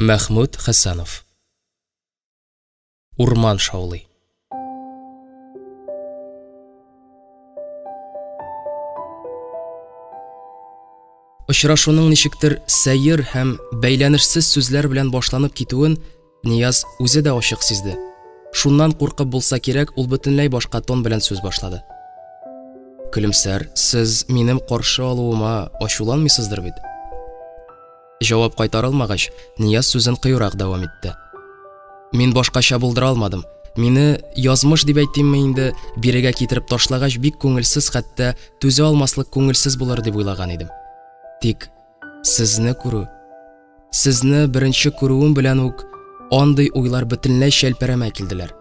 Мәхмүт Хәсәнов. Урман шаулый. Очрашуның ничектер сәер һәм бәйләнешсез сүзләр белән башланып китүен Нияз үзе дә ачык сизде. Шуннан куркып булса кирәк, ул бөтенләй башка тон белән сүз башлады. Көлемсәр, сез минем каршы алуыма ачуланмыйсыздыр бит? Җавап кайтарылмагач, Нияз сүзен кыюрак дәвам итте. Мин башкача булдыра алмадым. Мине язмыш дип әйтимме инде, бирегә китереп ташлагач, бик күңелсез, хәтта түзә алмаслык күңелсез булыр дип уйлаган идем. Тик сезне күрү, сезне беренче күрүем белән үк андый уйлар бөтенләй чәлпәрәмә килделәр.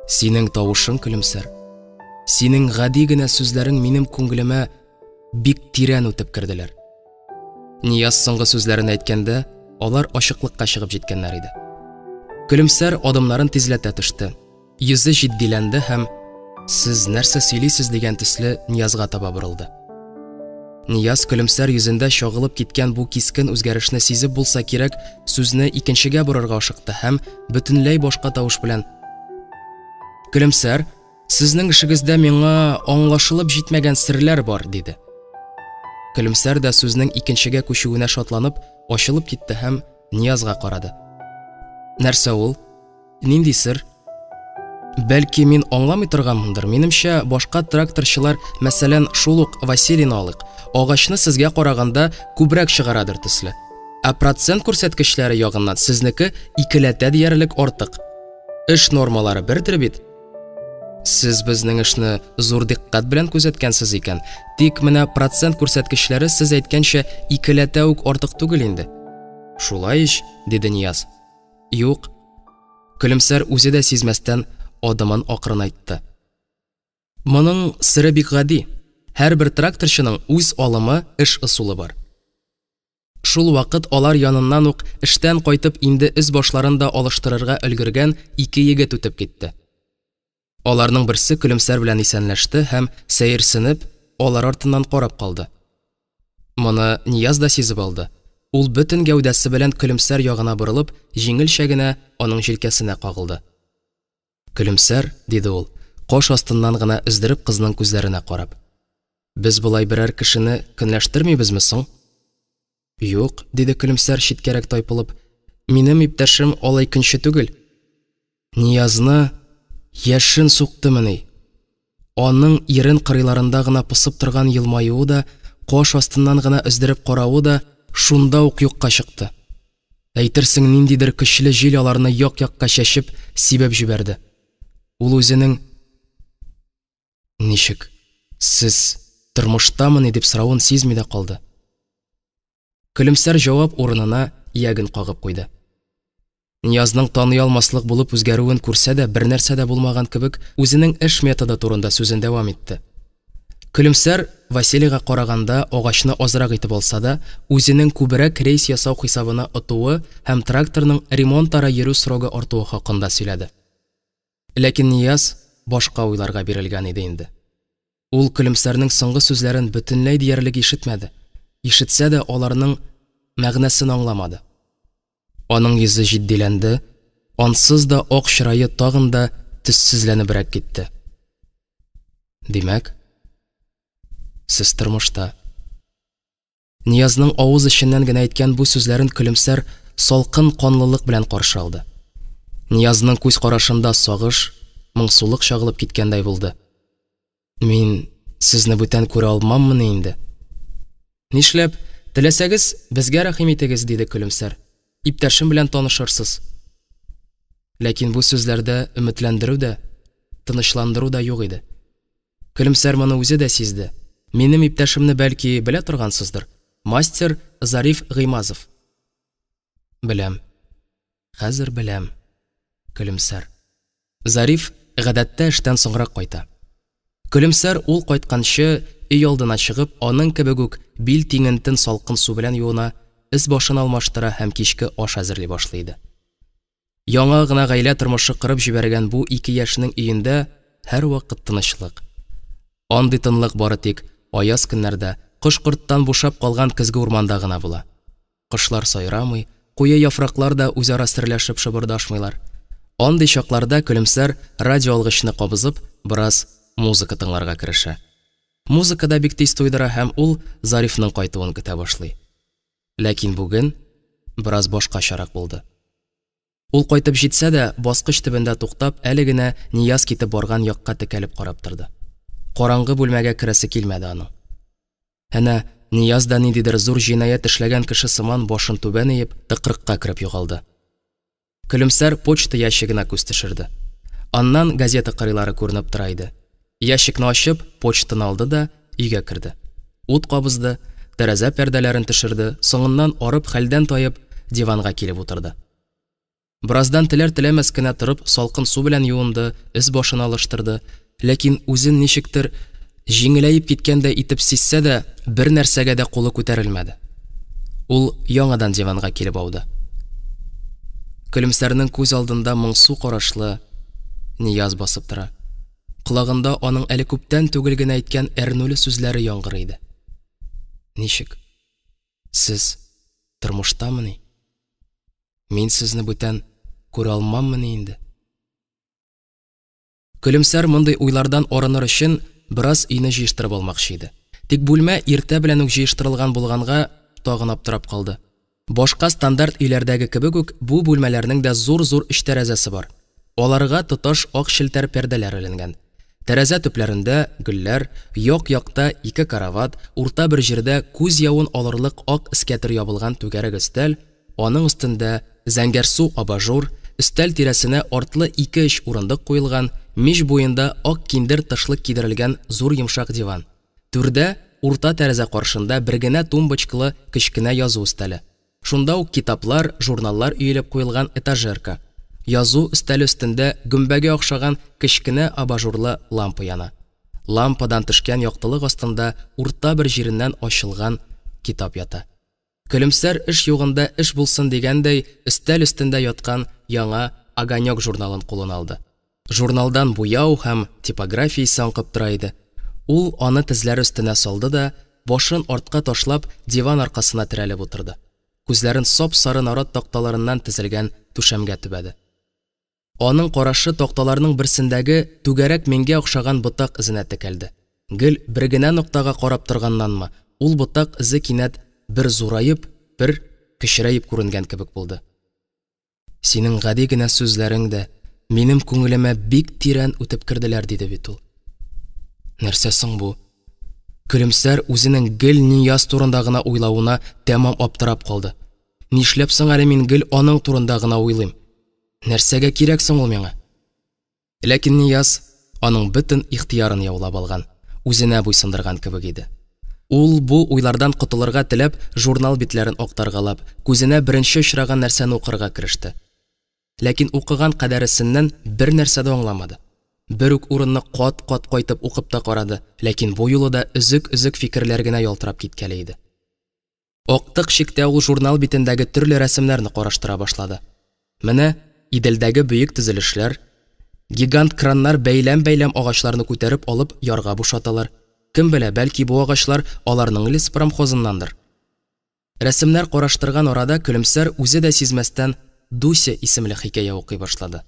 Синең тавышың көлемсәр, синең гади генә сүзләрең минем күңелемә бик тирән үтеп керделәр. Нияз соңгы сүзләрен әйткәндә, алар ачыклыкка чыгып җиткәннәр иде. Көлемсәр адымнарын тизләтә төште. Йөзе җитдиләнде һәм сез нәрсә сөйлисез дигән төсле Ниязга таба борылды. Нияз көлемсәр йөзендә чагылып киткән бу кискен үзгәрешне сизеп булса кирәк, сүзне икенчегә борырга ашыкты һәм бөтенләй башка тавыш белән: "Көлемсәр, сезнең эшегездә миңа аңлашылып җитмәгән серләр бар", диде. Көлемсәр дә сүзнең икенчегә күчүенә шатланып, ачылып китте һәм Ниязга карады. Нәрсә ул? Нинди сер? Бәлки мин аңламый торганмындыр. Минемчә, башка тракторчылар, мәсәлән, шул ук Василийны алыйк, агачны сезгә караганда күбрәк чыгарадыр төсле. Ә процент күрсәткечләре ягыннан сезнеке икеләтә диярлек артык. Эш нормалары бердер бит? Сез безнең эшне зур дикъкать белән күзәткәнсез икән. Тик менә процент күрсәткечләре сез әйткәнчә икеләтә үк артык түгел инде. Шулай ич, диде Нияз. Юк. Көлемсәр үзе дә сизмәстән адымын акрынайтты. Моның сере бик гади. Һәрбер тракторчының үз алымы, эш ысулы бар. Шул вакыт алар яныннан ук эштән кайтып инде өс-башларын да алыштырырга өлгергән ике егет үтеп китте. Аларның берсе Көлемсәр белән исәнләште һәм, сәерсенеп, алар артыннан карап калды. Моны Нияз да сизеп алды. Ул бөтен гәүдәсе белән Көлемсәр ягына борылып, җиңелчә генә аның җилкәсенә кагылды. Көлемсәр, диде ул, каш астыннан гына өздереп кызның күзләренә карап. Без болай берәр кешене көнләштермибезме соң? Юк, диде Көлемсәр читкәрәк тайпылып. Минем иптәшем алай көнче түгел. Ниязны яшен суктымыни? Аның ирен кырыйларында гына посып торган елмаюы да, каш астыннан гына өздереп каравы да шунда ук юкка чыкты. Әйтерсең, ниндидер көчле җил аларны як-якка чәчеп, сибеп җибәрде. Ул үзенең Ничек? Сез тормыштамыни дип соравын сизми дә калды. Көлемсәр җавап урынына ияген кагып куйды. Ниязның таный алмаслык булып үзгәрүен күрсә дә, бернәрсә дә булмаган кебек, үзенең эш методы турында сүзен дәвам итте. Көлемсәр Василийга караганда агачны азрак итеп алса да, үзенең күбрәк рейс ясау хисабына отуы һәм тракторның ремонтара йөрү срогы артуы хакында сөйләде. Ләкин Нияз башка уйларга бирелгән иде инде. Ул Көлемсәрнең соңгы сүзләрен бөтенләй диярлек ишетмәде, ишетсә дә аларның мәгънәсен аңламады. Аның йөзе җитдиләнде, ансыз да ак чырае тагын да төссезләнебрәк китте. Димәк, сез тормышта. Ниязның авыз эченнән генә әйткән бу сүзләрен Көлемсәр салкын канлылык белән каршы алды. Ниязның күз карашында сагыш, моңсулык чагылып киткәндәй булды. Мин сезне бүтән күрә алмаммыни инде? Нишләп, теләсәгез, безгә рәхим итегез, диде Көлемсәр. Иптәшем белән танышырсыз. Ләкин бу сүзләрдә өметләндерү дә, тынычландыру да юк иде. Көлемсәр моны үзе дә сизде. Минем иптәшемне бәлки белә торгансыздыр? Мастер Зариф Гыймазов. Беләм. Хәзер беләм. Көлемсәр. Зариф гадәттә эштән соңрак кайта. Көлемсәр ул кайтканчы өй алдына чыгып, аның кебек үк бил тиңентен салкын су белән юына, өс-башын алмаштыра һәм кичке аш әзерли башлый иде. Яңа гына гаилә тормышы корып җибәргән бу ике яшьнең өендә һәрвакыт тынычлык. Андый тынлык бары тик аяз көннәрдә, кош-корттан бушап калган көзге урманда гына була. Кошлар сайрамый, Куе яфраклар да үзара серләшеп шыбырдашмыйлар. Андый чакларда Көлемсәр радиоалгычны кабызып, бераз музыка тыңларга керешә. Музыка да бик тиз туйдыра һәм ул Зарифның кайтуын көтә башлый. Ләкин бүген бераз башкачарак булды. Ул кайтып җитсә дә, баскыч төбендә туктап, әле генә Нияз китеп барган якка текәлеп карап торды. Караңгы бүлмәгә керәсе килмәде аның. Әнә, Нияз да ниндидер зур җинаять эшләгән кеше сыман башын түбән иеп, тыкрыкка кереп югалды. Көлемсәр почта ящигына күз төшерде. Аннан газета кырыйлары күренеп тора иде. Ящикны ачып, почтаны алды да өйгә керде. Ут кабызды, тәрәзә пәрдәләрен төшерде, соңыннан арып хәлдән таеп, диванга килеп утырды. Бераздан теләр-теләмәс кенә торып, салкын су белән юынды, өс-башын алыштырды, ләкин үзен ничектер җиңеләеп киткәндәй итеп сизсә дә, бернәрсәгә дә кулы күтәрелмәде. Ул яңадан диванга килеп ауды. Көлемсәрнең күз алдында моңсу карашлы Нияз басып тора. Колагында аның әле күптән түгел генә әйткән әрнүле сүзләре яңгырый иде. Ничек? Сез тормыштамыни? Мин сезне бүтән күрә алмаммыни инде? Көлемсәр мондый уйлардан арыныр өчен бераз өйне җыештырып алмакчы иде. Тик бүлмә иртә белән үк җыештырылган булганга тагын аптырап калды. Башка стандарт өйләрдәге кебек үк бу бүлмәләрнең дә зур-зур өч тәрәзәсе бар. Аларга тоташ ак челтәр пәрдәләр эленгән. Тәрәзә төпләрендә гөлләр, як-якта ике карават, урта бер җирдә күз явын алырлык ак эскәтер ябылган түгәрәк өстәл, аның өстендә зәңгәрсу абажур, өстәл тирәсенә артлы ике-өч урындык куелган, мич буенда ак киндер тышлык кидерелгән зур йомшак диван. Түрдә, урта тәрәзә каршында бер генә тумбочкалы кечкенә язу өстәле. Шунда ук китаплар, журналлар өелеп куелган этажерка. Язу өстәле өстендә гөмбәгә охшаган кечкенә абажурлы лампа яна. Лампадан төшкән яктылык астында урта бер җиреннән ачылган китап ята. Көлемсәр эш югында эш булсын дигәндәй, өстәл өстендә яткан яңа Огонек журналын кулына алды. Журналдан буяу һәм типография исе аңкып тора иде. Ул аны тезләре өстенә салды да, башын артка ташлап, диван аркасына терәлеп утырды. Күзләрен сап-сары нарат такталарыннан тезелгән түшәмгә төбәде. Аның карашы такталарның берсендәге түгәрәк миңгә охшаган ботак эзенә текәлде. Гел бер генә ноктага карап торганнанмы, ул ботак эзе кинәт бер зураеп, бер кечерәеп күренгән кебек булды. Синең гади генә сүзләрең дә минем күңелемә бик тирән үтеп керделәр, диде бит ул. Нәрсә соң бу? Көлемсәр үзенең гел Нияз турында гына уйлавына тәмам аптырап калды. Нишләп соң әле мин гел аның турында гына уйлыйм? Нәрсәгә кирәк соң ул миңа? Ләкин Нияз аның бөтен ихтыярын яулап алган, үзенә буйсындырган кебек иде. Ул бу уйлардан котылырга теләп, журнал битләрен актаргалап, күзенә беренче очраган нәрсәне укырга кереште. Ләкин укыган кадәресеннән бер нәрсә дә аңламады. Бер үк урынны кат-кат кайтып укып та карады, ләкин бу юлы да өзек-өзек фикерләр генә ялтырап киткәли иде. Актык чиктә ул журнал битендәге төрле рәсемнәрне караштыра башлады. Менә Иделдәге бөек төзелешләр, гигант краннар бәйләм-бәйләм агачларны күтәреп алып ярга бушаталар. Кем белә, бәлки бу агачлар аларның леспромхозыннандыр. Рәсемнәр караштырган арада Көлемсәр үзе дә сизмәстән Дуся исемле хикәя укый башлады.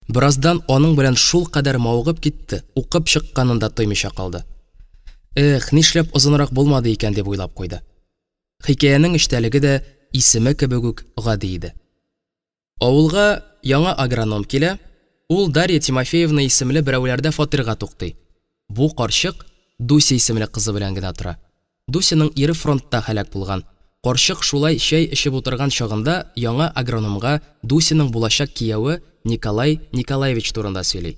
Бераздан аның белән шулкадәр мавыгып китте, укып чыкканын да тоймыйча калды. Эх, нишләп озынрак булмады икән дип уйлап куйды. Хикәянең эчтәлеге дә исеме кебек үк гади иде. Авылга яңа агроном килә, ул Дарья Тимофеевна исемле берәүләрдә фатирга туктый. Бу карчык Дуся исемле кызы белән генә тора. Дусяның ире фронтта һәлак булган. Карчык шулай чәй эчеп утырган чагында яңа агрономга Дусяның булачак кияве Николай Николаевич турында сөйли.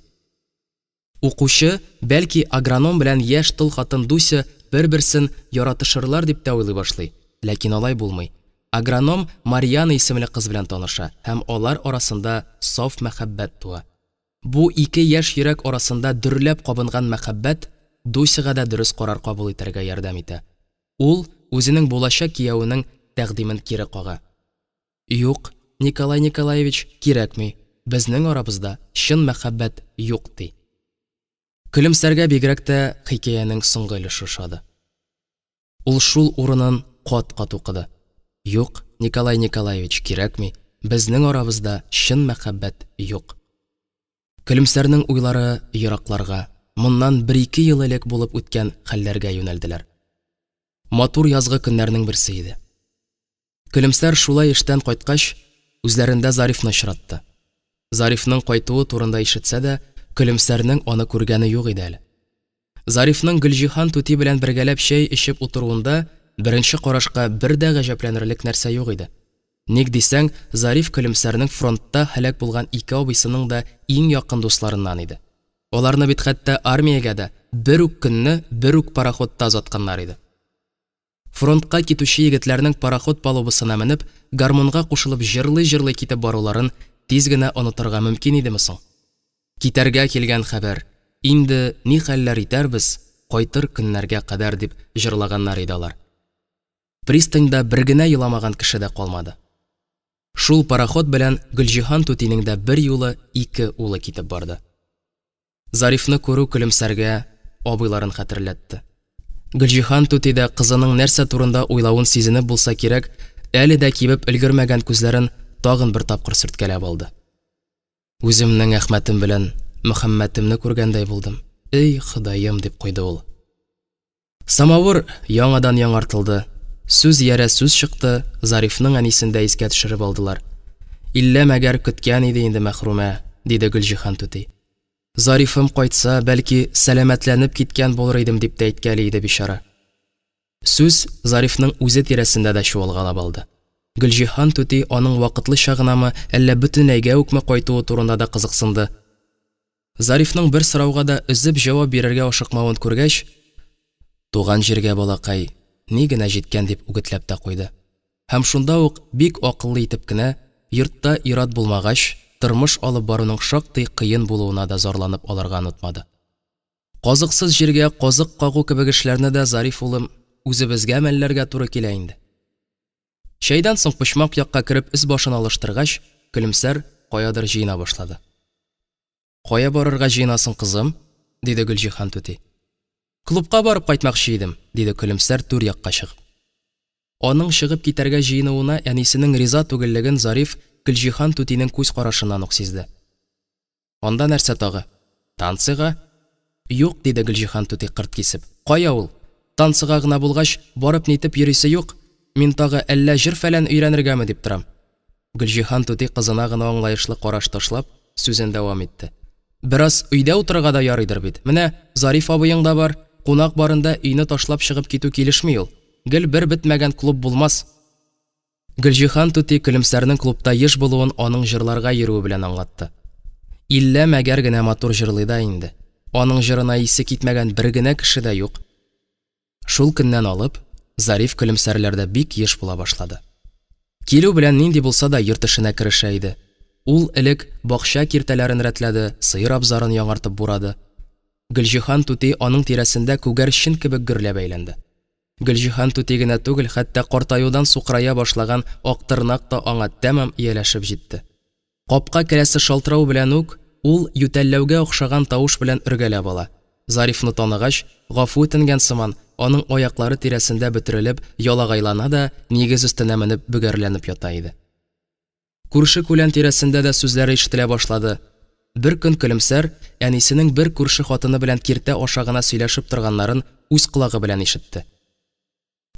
Укучы, бәлки, агроном белән яшь тол хатын Дуся бер-берсен яратышырлар дип тә уйлый башлый. Ләкин алай булмый. Агроном Марьяна исемле кыз белән таныша һәм алар арасында саф мәхәббәт туа. Бу ике яшь йөрәк арасында дөрләп кабынган мәхәббәт Дусяга да дөрес карар кабул итәргә ярдәм итә. Ул үзенең булачак киявенең тәкъдимен кире кага. Юк, Николай Николаевич, кирәкми, безнең арабызда чын мәхәббәт юк, ди. Көлемсәргә бигрәк тә хикәянең соңгы өлеше ошады. Ул шул урынын кат-кат укыды. Юк, Николай Николаевич, кирәкми, безнең арабызда чын мәхәббәт юк. Көлемсәрнең уйлары еракларга, моннан бер-ике ел элек булып үткән хәлләргә юнәлделәр. Матур язгы көннәрнең берсе иде. Көлемсәр шулай эштән кайткач, үзләрендә Зарифны очратты. Зарифның кайтуы турында ишетсә дә, Көлемсәрнең аны күргәне юк иде әле. Зарифның Гөлҗиһан түти белән бергәләп чәй эчеп утыруында беренче карашка бер дә гаҗәпләнерлек нәрсә юк иде. Ник дисәң, Зариф Көлемсәрнең фронтта һәлак булган ике абыйсының да иң якын дусларыннан иде. Аларны бит хәтта армиягә дә бер үк көнне бер үк пароходта озатканнар иде. Фронтка китүче егетләрнең пароход палубасына менеп, гармунга кушылып җырлый-җырлый китеп баруларын тиз генә онытырга мөмкин идеме соң? Китәргә килгән хәбәр, инде ни хәлләр итәрбез, кайтыр көннәргә кадәр, дип җырлаганнар иде алар. Пристаньда бер генә еламаган кеше дә калмады. Шул пароход белән Гөлҗиһан түтинең дә берьюлы ике улы китеп барды. Зарифны күрү Көлемсәргә абыйларын хәтерләтте. Гөлҗиһан түти дә кызының нәрсә турында уйлавын сизенеп булса кирәк, әле дә кибеп өлгермәгән күзләрен тагын бер тапкыр сөрткәләп алды. Үземнең Әхмәтем белән Мөхәммәтемне күргәндәй булдым. Эй, Ходаем, дип куйды ул. Самавыр яңадан яңартылды. Сүз иярә сүз чыкты, Зарифның әнисен дә искә төшереп алдылар. Иллә мәгәр көткән иде инде мәхрүмә, диде Гөлҗиһан түти. Зарифым кайтса, бәлки, сәламәтләнеп киткән булыр идем, дип тә әйткәли иде бичара. Сүз Зарифның үзе тирәсендә дә чуалгалап алды. Гөлҗиһан түти аның вакытлыча гынамы, әллә бөтенләйгә үкме кайтуы турында да кызыксынды. Зарифның бер сорауга да өзеп җавап бирергә ашыкмавын күргәч, Туган җиргә, балакай, ни генә җиткән, дип үгетләп тә куйды. Һәм шунда ук бик акыллы итеп кенә, йортта ир-ат булмагач, тормыш алып баруның шактый кыен булуына да зарланып алырга онытмады. Казыксыз җиргә казык кагу кебек эшләрне дә, Зариф улым, үзебезгә мәлләргә туры килә инде. Чәйдән соң почмак якка кереп өс-башын алыштыргач, Көлемсәр каядыр җыена башлады. Кая барырга җыенасың, кызым? диде Гөлҗиһан түти. Клубка барып кайтмакчы идем, диде Көлемсәр түр якка чыгып. Аның чыгып китәргә җыенуына әнисенең риза түгеллеген Зариф Гөлҗиһан түтинең күз карашыннан ук сизде. Анда нәрсә тагы? Танцыга? Юк, диде Гөлҗиһан түти кырт кисеп. Кая ул? Танцыга гына булгач, барып-нитеп йөрисе юк. Мин тагы әллә җыр-фәлән өйрәнергәме дип торам. Гөлҗиһан түти кызына гына аңлаешлы караш ташлап, сүзен дәвам итте. Бераз өйдә утырырга да ярыйдыр бит. Менә Зариф абыең да бар. Кунак барында өйне ташлап чыгып китү килешми ул. Гел бер бетмәгән клуб булмас. Гөлҗиһан түти Көлемсәрнең клубта еш булуын аның җырларга йөрүе белән аңлатты. Иллә мәгәр генә матур җырлый да инде. Аның җырына исе китмәгән бер генә кеше дә юк. Шул көннән алып, Зариф Көлемсәрләрдә бик еш була башлады. Килү белән нинди булса да йорт эшенә керешә иде. Ул элек бакча киртәләрен рәтләде, сыер абзарын яңартып бурады. Гөлҗиһан түти аның тирәсендә күгәрчен кебек гөрләп әйләнде. Гөлҗиһан түти генә түгел, хәтта картаюдан сукырая башлаган Актырнак та аңа тәмам ияләшеп җитте. Капка келәсе шалтырау белән үк ул ютәлләүгә охшаган тавыш белән өргәләп ала. Зарифны таныгач, гафу үтенгән сыман, аның аяклары тирәсендә бөтерелеп ялагайлана да нигез өстенә менеп бөгәрләнеп ята иде. Күрше-күлән тирәсендә дә сүзләре ишетелә башлады. Беркөн Көлемсәр әнисенең бер күрше хатыны белән киртә аша гына сөйләшеп торганнарын үз колагы белән ишетте.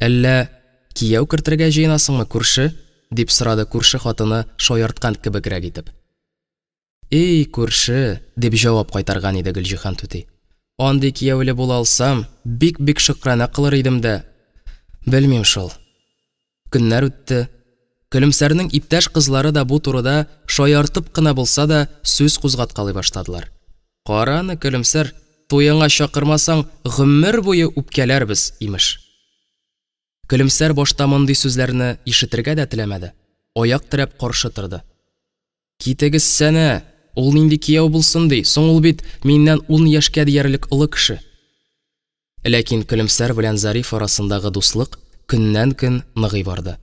Әллә кияү кертергә җыенасыңмы, күрше? дип сорады күрше хатыны шаярткан кебегрәк итеп. Эй, күрше, дип җавап кайтарган иде Гөлҗиһан түти. Андый кияүле була алсам, бик-бик шөкрана кылыр идем дә, белмим шул. Көннәр үтте. Көлемсәрнең иптәш кызлары да бу турыда, шаяртып кына булса да, сүз кузгаткалый башладылар. Кара аны, Көлемсәр, туеңа чакырмасаң, гомер буе үпкәләрбез, имеш. Көлемсәр башта мондый сүзләрне ишетергә дә теләмәде, аяк терәп каршы торды. Китегезсәнә, ул нинди кияү булсын ди, соң ул бит миннән ун яшькә диярлек олы кеше. Ләкин Көлемсәр белән Зариф арасындагы дуслык көннән-көн ныгый барды.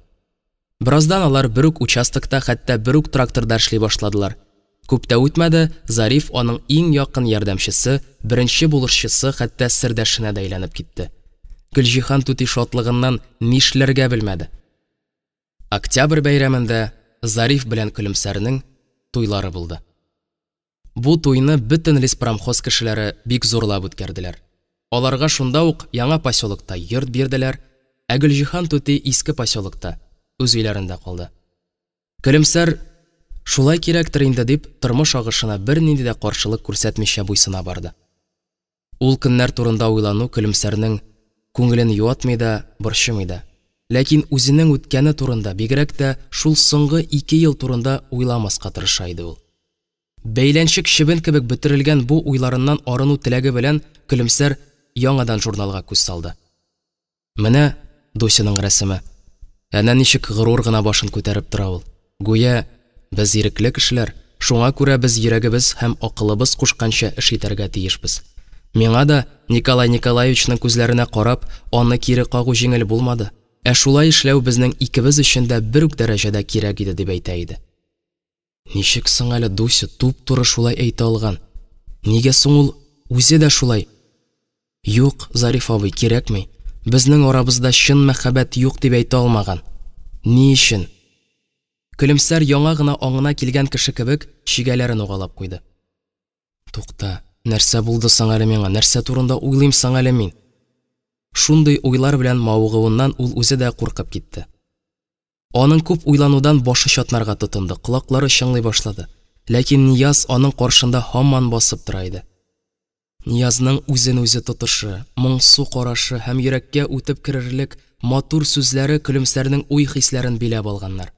Бераздан алар бер үк участокта, хәтта бер үк тракторда эшли башладылар. Күп тә үтмәде, Зариф аның иң якын ярдәмчесе, беренче булышчысы, хәтта сердәшенә дә әйләнеп китте. Гөлҗиһан түти шатлыгыннан нишләргә белмәде. Октябрь бәйрәмендә Зариф белән Көлемсәрнең туйлары булды. Бу туйны бөтен леспромхоз кешеләре бик зурлап үткәрделәр. Аларга шунда ук яңа поселокта йорт бирделәр, ә Гөлҗиһан түти иске поселокта, үз өйләрендә калды. Көлемсәр, шулай кирәктер инде дип, тормыш агышына бернинди дә каршылык күрсәтмичә буйсына барды. Ул көннәр турында уйлану Көлемсәрнең күңелен юатмый да, борчымый да. Ләкин үзенең үткәне турында, бигрәк тә шул соңгы 2 ел турында уйламаска тырыша иде ул. Бәйләнчек чебен кебек бөтерелгән бу уйларыннан арыну теләге белән Көлемсәр яңадан журналга күз салды. Менә Дусяның рәсеме. Әнә ничек горур гына башын күтәреп тора ул. Гүя без ирекле кешеләр, шуңа күрә без йөрәгебез һәм акылыбыз кушканча эш итәргә тиешбез. Миңа да Николай Николаевичның күзләренә карап, аны кире кагу җиңел булмады. Ә шулай эшләү безнең икебез өчен дә бер үк дәрәҗәдә кирәк иде, дип әйтә иде. Ничек соң әле Дуся туп-туры шулай әйтә алган? Нигә соң ул үзе дә шулай? Юк, Зариф абый, кирәкми. Безнең арабызда чын мәхәббәт юк дип әйтә алмаган. Ни өчен? Көлемсәр яңа гына аңына килгән кеше кебек чигәләрен угалап куйды. Тукта, нәрсә булды соң әле миңа? Нәрсә турында уйлыйм соң әле мин? Шундый уйлар белән мавыгуыннан ул үзе дә куркып китте. Аның күп уйланудан башы чатнарга тотынды, колаклары чыңлый башлады. Ләкин Нияз аның каршында һаман басып тора иде. Ниязның үзен-үзе тотышы, моңсу карашы һәм йөрәккә үтеп керерлек матур сүзләре Көлемсәрнең уй-хисләрен биләп алганнар.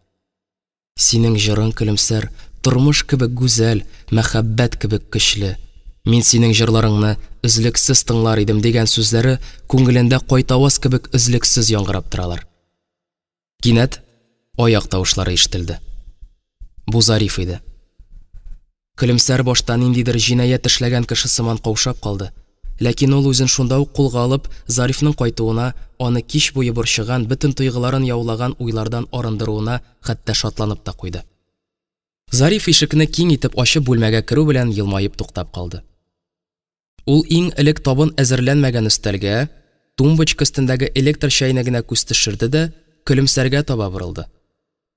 Синең җырың, Көлемсәр, тормыш кебек гүзәл, мәхәббәт кебек көчле. Мин синең җырларыңны өзлексез тыңлар идем дигән сүзләре күңелендә кайтаваз кебек өзлексез яңгырап торалар. Кинәт аяк тавышлары ишетелде. Бу Зариф иде. Көлемсәр башта ниндидер җинаять эшләгән кеше сыман каушап калды. Ләкин ул үзен шунда ук кулга алып, Зарифның кайтуына, аны кич буе борчыган, бөтен тойгыларын яулаган уйлардан арындыруына хәтта шатланып та куйды. Зариф ишекне киң итеп ачып бүлмәгә керү белән елмаеп туктап калды. Ул иң элек табын әзерләнмәгән өстәлгә, тумбочка өстендәге электр чәйнегенә күз төшерде дә, Көлемсәргә таба борылды.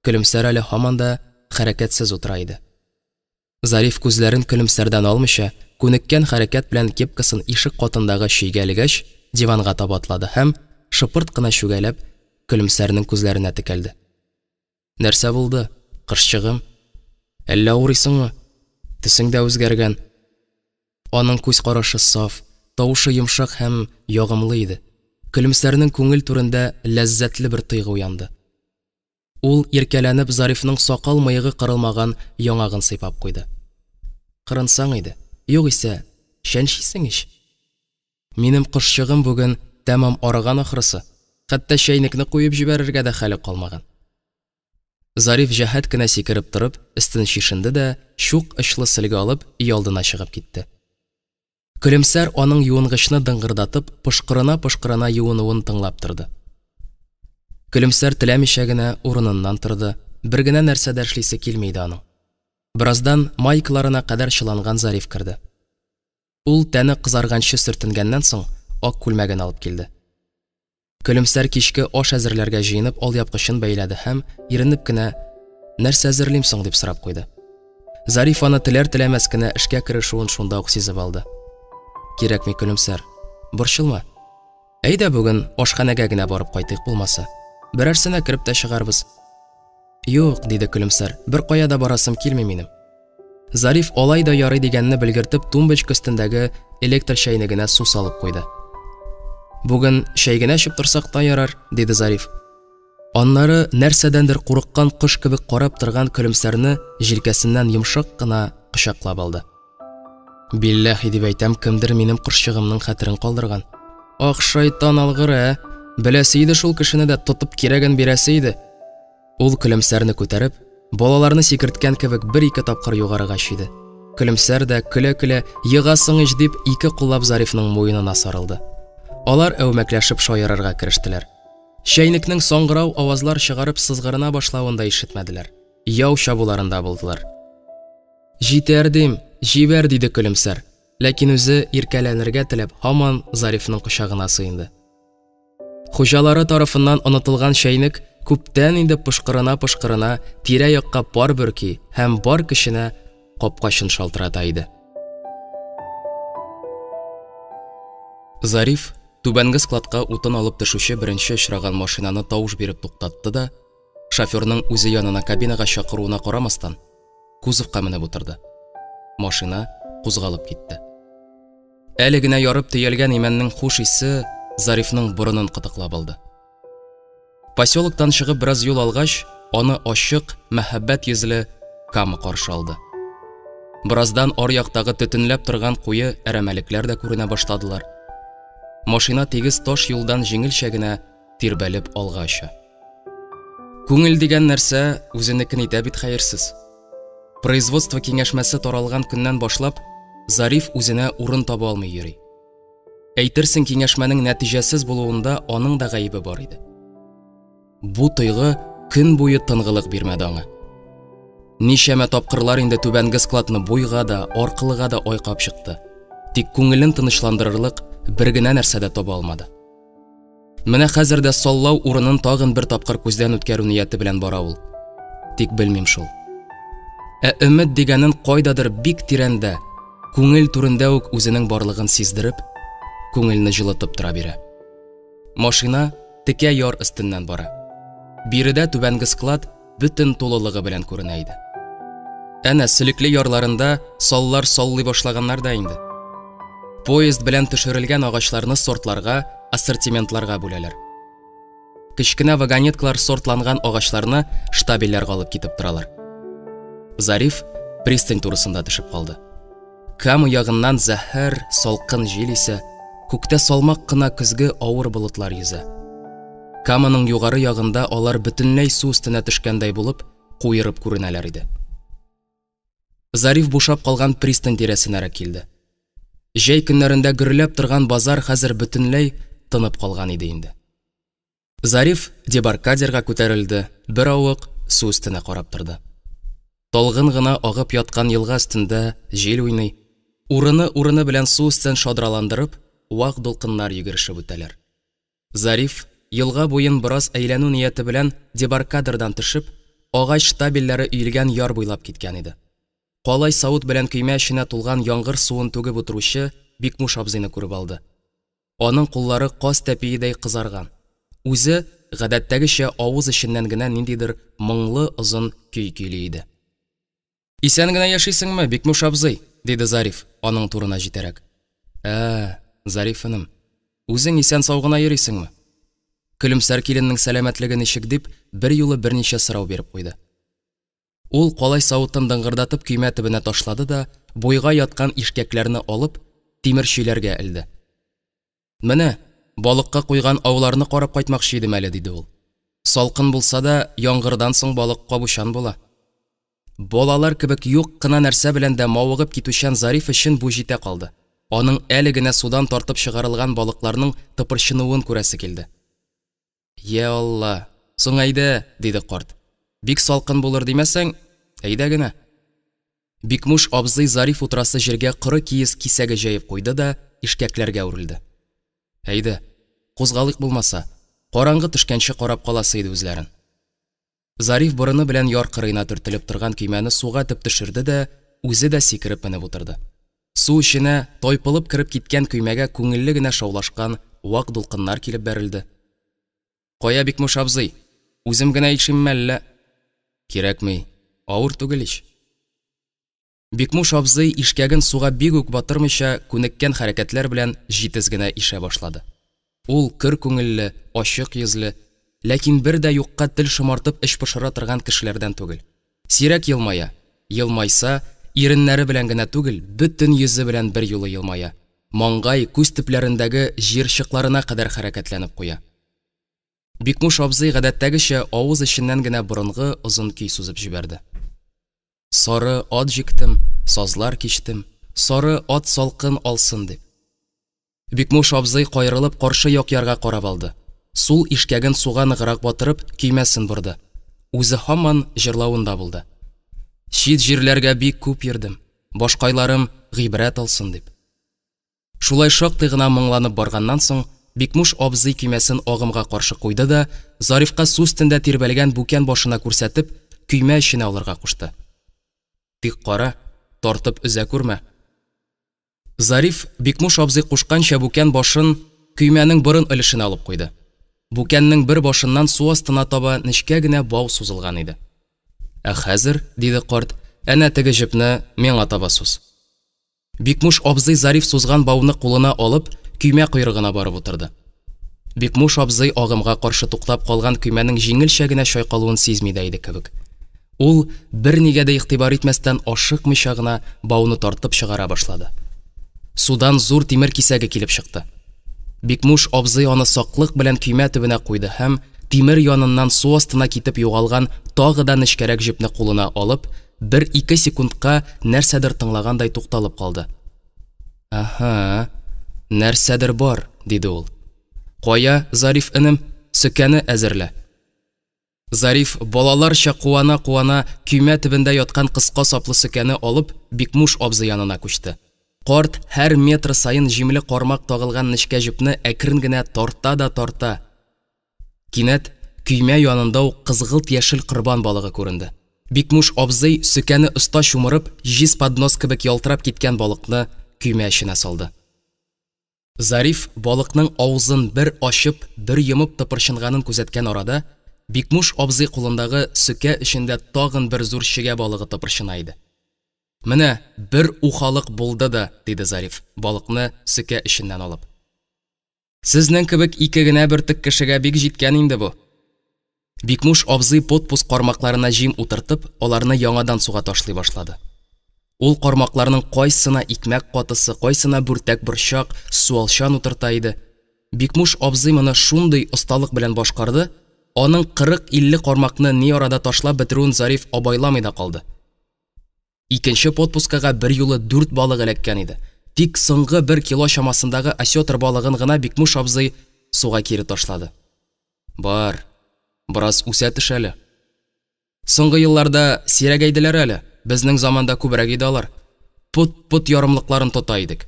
Көлемсәр әле һаман да хәрәкәтсез утыра иде. Зариф күзләрен Көлемсәрдән алмыйча, күнеккән хәрәкәт белән кепкасын ишек катындагы чөйгә элгәч, диванга таба атлады һәм, шыпырт кына чүгәләп, Көлемсәрнең күзләренә текәлде. Нәрсә булды, кошчыгым? Әллә авырыйсыңмы? Төсең дә үзгәргән. Аның күз карашы саф, тавышы йомшак һәм ягымлы иде. Көлемсәрнең күңел түрендә ләззәтле бер тойгы уянды. Ул иркәләнеп Зарифның сакал-мыегы кырылмаган яңагын сыйпап куйды. Кырынсаң иде, югыйсә, чәнчисең ич. Минем кошчыгым бүген тәмам арыган ахрысы, хәтта чәйнекне куеп җибәрергә дә хәле калмаган. Зариф җәһәт кенә сикереп торып, өстен чишенде дә, чук очлы сөлге алып, өйалдына чыгып китте. Көлемсәр аның юынгычны дыңгырдатып, пошкырына-пошкырына юынуын тыңлап торды. Көлемсәр теләмичә генә урыныннан торды, бер генә нәрсә дә эшлисе килми иде аның. Бераздан майкаларына кадәр чыланган Зариф керде. Ул тәне кызарганчы сөртенгәннән соң, ак күлмәген алып килде. Көлемсәр кичке аш әзерләргә җыенып алъяпкычын бәйләде һәм иренеп кенә нәрсә әзерлим соң дип сорап куйды. Зариф аны теләр-теләмәс кенә эшкә керешүен шунда ук сизеп алды. Кирәкми, Көлемсәр, борчылма. Әйдә бүген ашханәгә генә барып кайтыйк булмаса. Берәрсенә кереп тә чыгарбыз. Юк, диде Көлемсәр, беркая да барасым килми минем. Зариф алай да ярый дигәнне белгертеп тумбочка өстендәге электр чәйнегенә су салып куйды. Бүген чәй генә эчеп торсак та ярар, диде Зариф. Аннары нәрсәдәндер курыккан кош кебек карап торган Көлемсәрне җилкәсеннән йомшак кына кочаклап алды. Билләһи дип әйтәм, кемдер минем кошчыгымның хәтерен калдырган. Ах, шайтан алгыр, ә! Беләсе иде шул кешене дә, тотып кирәген бирәсе иде. Ул Көлемсәрне күтәреп, балаларны сикерткән кебек бер-ике тапкыр югарыга чөйде. Көлемсәр дә, көлә-көлә, егасың ич дип, ике куллап Зарифның муенына сарылды. Алар әүмәкләшеп шаярырга керештеләр. Чәйнекнең саңгырау авазлар чыгарып сызгырына башлавын да ишетмәделәр. Яу чабуларында булдылар. Җитәр дим, җибәр, диде Көлемсәр. Ләкин үзе иркәләнергә теләп, һаман Зарифның кочагына сыенды. Хуҗалары тарафыннан онытылган чәйнек күптән инде пошкырына-пошкырына тирә-якка пар бөрки һәм бар көченә капкачын шалтырата иде. Зариф түбәнге складка утын алып төшүче беренче очраган машинаны тавыш биреп туктатты да, шоферның үзе янына кабинага чакыруына карамастан, кузовка менеп утырды. Машина кузгалып китте. Әле генә ярып төялгән имәннең хуш исе Зарифның борынын кытыклап алды. Поселоктан чыгып бераз юл алгач, аны ачык, мәһабәт йөзле Кама каршы алды. Бераздан аръяктагы төтенләп торган куе әрәмәлекләр дә күренә башладылар. Машина тигез таш юлдан җиңелчә генә тирбәлеп алга оча. Күңел дигән нәрсә үзенекен итә бит хәерсез. Производство киңәшмәсе таралган көннән башлап, Зариф үзенә урын таба алмый йөри. Әйтерсең киңәшмәнең нәтиҗәсез булуында аның да гаебе бар иде. Бу тойгы көн буе тынгылык бирмәде аңа. Ничәмә тапкырлар инде түбәнге складны буйга да, аркылыга да айкап чыкты. Тик күңелен тынычландырырлык бер генә нәрсә дә таба алмады. Менә хәзер дә саллау урынын тагын бер тапкыр күздән үткәрү нияте белән бара ул. Тик белмим шул. Ә өмет дигәнен кайдадыр бик тирәндә, күңел түрендә үк үзенең барлыгын сиздереп, күңелне җылытып тора бирә. Машина текә яр өстеннән бара. Биредә түбәнге склад бөтен тулылыгы белән күренә иде. Әнә сөлекле ярларында саллар саллый башлаганнар да инде. Поезд белән төшерелгән агачларны сортларга, ассортиментларга бүләләр. Кечкенә вагонеткалар сортланган агачларны штабельләргә алып китеп торалар. Зариф пристань турысында төшеп калды. Кама ягыннан зәһәр, салкын җил исә, күктә салмак кына көзге авыр болытлар йөзә. Каманың югары ягында алар бөтенләй су өстенә төшкәндәй булып, куерып күренәләр иде. Зариф бушап калган пристань тирәсенәрәк килде. Җәй көннәрендә гөрләп торган базар хәзер бөтенләй тынып калган иде инде. Зариф дебаркадерга күтәрелде, беравык су өстенә карап торды. Талгын гына агып яткан елга өстендә җил уйный, урыны-урыны белән су өстен шадраландырып, вак дулкыннар йөгерешеп үтәләр. Зариф елга буен бераз әйләнү нияте белән дебаркадердан төшеп, агач штабельләре өелгән яр буйлап киткән иде. Калай савыт белән көймә эченә тулган яңгыр суын түгеп утыручы Бикмуш абзыйны күреп алды. Аның куллары каз тәпиедәй кызарган. Үзе гадәттәгечә авыз эченнән генә ниндидер моңлы озын көй көйли иде. Исән генә яшисеңме, Бикмуш абзый? диде Зариф, аның турына җитәрәк. Ә, Зариф энем, үзең исән сау гына йөрисеңме? Көлемсәр киленнең сәламәтлеге ничек дип, берьюлы берничә сорау биреп куйды. Ул калай савытын дыңгырдатып көймә төбенә ташлады да, буйга яткан ишкәкләрне алып, тимер чөйләргә элде. Менә, балыкка куйган ауларны карап кайтмакчы идем әле, диде ул. Салкын булса да, яңгырдан соң балык кабучан була. Балалар кебек юк кына нәрсә белән дә мавыгып китүчән Зариф өчен бу җитә калды. Аның әле генә судан тартып чыгарылган балыкларның тыпырчынуын күрәсе килде. Йә Алла, соң әйдә, диде карт. Бик салкын булыр димәсәң, әйдә генә. Бикмуш абзый Зариф утырасы җиргә коры киез кисәге җәеп куйды да ишкәкләргә үрелде. Әйдә, кузгалыйк булмаса, караңгы төшкәнче карап каласы иде үзләрен. Зариф борыны белән яр кырыена төртелеп торган көймәне суга этеп төшерде дә, үзе дә сикереп менеп утырды. Су эченә тайпылып кереп киткән көймәгә күңелле генә шаулашкан вак дулкыннар килеп бәрелде. Кая, Бикмуш абзый, үзем генә ишимме әллә? Кирәкми, авыр түгел ич. Бикмуш абзый ишкәген суга бик үк батырмыйча, күнеккән хәрәкәтләр белән җитез генә ишә башлады. Ул көр күңелле, ачык йөзле, ләкин бер дә юкка тел шомартып эч пошыра торган кешеләрдән түгел. Сирәк елмая, елмайса, иреннәре белән генә түгел, бөтен йөзе белән берьюлы елмая, маңгай, күз төпләрендәге җыерчыкларына кадәр хәрәкәтләнеп куя. Бикмуш абзый гадәттәгечә авыз эченнән генә борынгы озын көй сузып җибәрде. Сары ат җиктем, сазлар кичтем, сары ат салкын алсын дип. Бикмуш абзый каерылып каршы як ярга карап алды. Сул ишкәген суга ныграк батырып, көймәсен борды. Үзе һаман җырлавында булды. Чит җирләргә бик күп йөрдем, башкайларым гыйбрәт алсын дип. Шулай шактый гына моңланып барганнан соң, Бикмуш абзый көймәсен агымга каршы куйды да, Зарифка су өстендә тирбәлгән бүкән башына күрсәтеп, көймә эченә алырга кушты. Тик кара, тартып өзә күрмә. Зариф, Бикмуш абзый кушканча, бүкән башын көймәнең борын өлешенә алып куйды. Бүкәннең бер башыннан су астына таба нечкә генә бау сузылган иде. Ә хәзер, диде карт, әнә теге җепне миңа таба суз. Бикмуш абзый Зариф сузган бауны кулына алып, көймә койрыгына барып утырды. Бикмуш абзый агымга каршы туктап калган көймәнең җиңелчә генә чайкалуын сизми дә иде кебек. Ул, бернигә дә игътибар итмәстән, ашыкмыйча гына бауны тартып чыгара башлады. Судан зур тимер кисәге килеп чыкты. Бикмуш абзый аны саклык белән көймә төбенә куйды һәм, тимер яныннан су астына китеп югалган тагы да нечкәрәк җепне кулына алып, бер-ике секундка нәрсәдер тыңлагандай тукталып калды. Әһә, нәрсәдер бар, диде ул. Кая, Зариф энем, сөкәне әзерлә. Зариф, балаларча куана-куана, көймә төбендә яткан кыска саплы сөкәне алып, Бикмуш абзый янына күчте. Карт һәр метр саен җимле кармак тагылган нечкә җепне әкрен генә тарта да тарта. Кинәт, көймә янында ук кызгылт-яшел корбан балыгы күренде. Бикмуш абзый, сөкәне оста чумырып, җиз поднос кебек ялтырап киткән балыкны көймә эченә салды. Зариф балыкның авызын бер ачып, бер йомып тыпырчынганын күзәткән арада, Бикмуш абзый кулындагы сөкә эчендә тагын бер зур чегә балыгы тыпырчына иде. Менә бер ухалык булды да, диде Зариф, балыкны сөкә эченнән алып. Сезнең кебек ике генә бөртек кешегә бик җиткән инде бу. Бикмуш абзый подпуск кармакларына җим утыртып, аларны яңадан суга ташлый башлады. Ул кармакларның кайсына икмәк катысы, кайсына бүртәк борчак, суалчан утырта иде. Бикмуш абзый моны шундый осталык белән башкарды, аның 40-50 кармакны ни арада ташлап бетерүен Зариф абайламый да калды. Икенче подпускага берьюлы дүрт балык эләккән иде. Тик соңгы бер кило чамасындагы осетр балыгын гына Бикмуш абзый суга кире ташлады. Бар, бераз үсә төш әле. Соңгы елларда сирәгәйделәр әле, безнең заманда күбрәк иде алар. Пот-пот ярымлыкларын тота идек.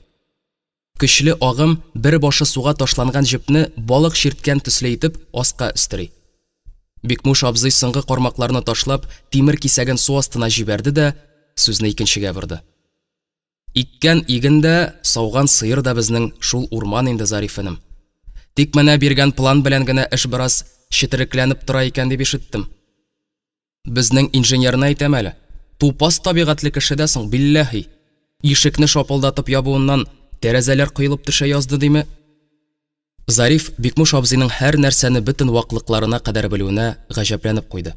Көчле агым бер башы суга ташланган җепне балык чирткән төсле итеп аска өстери. Бикмуш абзый соңгы кармакларны ташлап, тимер кисәген су астына җибәрде дә, сүзне икенчегә борды. Иккән иген дә, сауган сыер да безнең шул урман инде, Зариф энем. Тик менә биргән план белән генә эш бераз четерекләнеп тора икән дип ишеттем. Безнең инженерны әйтәм әле. Тупас табигатьле кеше дә соң, билләһи. Ишекне шапылдатып ябуыннан тәрәзәләр коелып төшә язды диме? Зариф Бикмуш абзыйның һәр нәрсәне бөтен ваклыкларына кадәр белүенә гаҗәпләнеп куйды.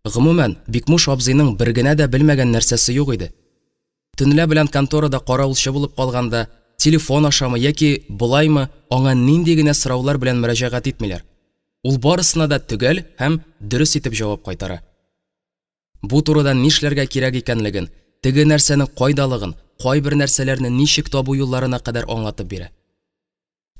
Гомумән, Бикмуш абзыйның бер генә дә белмәгән нәрсәсе юк иде. Төнлә белән конторада каравылчы булып калганда, телефон ашамы яки болаймы, аңа нинди генә сораулар белән мөрәҗәгать итмиләр. Ул барысына да төгәл һәм дөрес итеп җавап кайтара. Бу турыда нишләргә кирәк икәнлеген, теге нәрсәнең кайдалыгын, кайбер нәрсәләрне ничек табу юлларына кадәр аңлатып бирә.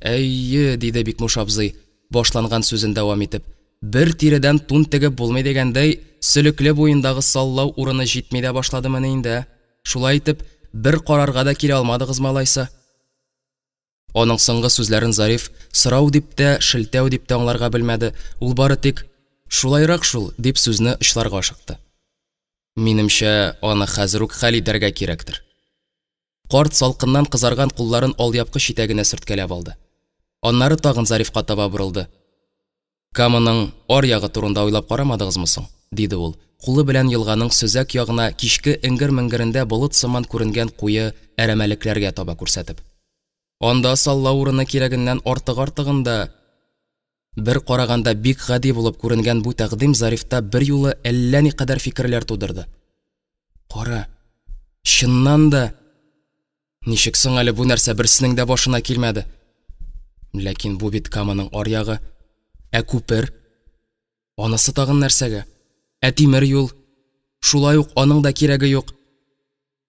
Әйе, диде Бикмуш абзый, башланган сүзен дәвам итеп, бер тиредән тун тегеп булмый дигәндәй, Сөлекле буендагы саллау урыны җитми дә башладымыни инде, ә? Шулай итеп, бер карарга да килә алмадыгызмы алайса? Аның соңгы сүзләрен Зариф сорау дип тә, шелтәү дип тә аңларга белмәде, ул бары тик, Шулайрак шул, дип сүзне очларга ашыкты. Минемчә, аны хәзер үк хәл итәргә кирәктер. Карт салкыннан кызарган кулларын алъяпкыч итәгенә сөрткәләп алды. Аннары тагын Зарифка таба борылды. Каманың аръягы турында уйлап карамадыгызмы соң? диде ул, кулы белән елганың сөзәк ягына кичке эңгер-меңгерендә болыт сыман күренгән куе әрәмәлекләргә таба күрсәтеп. Анда саллау урыны кирәгеннән артык артыгын да. Бер караганда бик гади булып күренгән бу тәкъдим Зарифта берьюлы әллә никадәр фикерләр тудырды. Кара, чыннан да, ничек соң әле бу нәрсә берсенең дә башына килмәде? Ләкин бу бит Каманың аръягы. Ә күпер? Анысы тагын нәрсәгә? Ә тимер юл? Шулай ук аның да кирәге юк.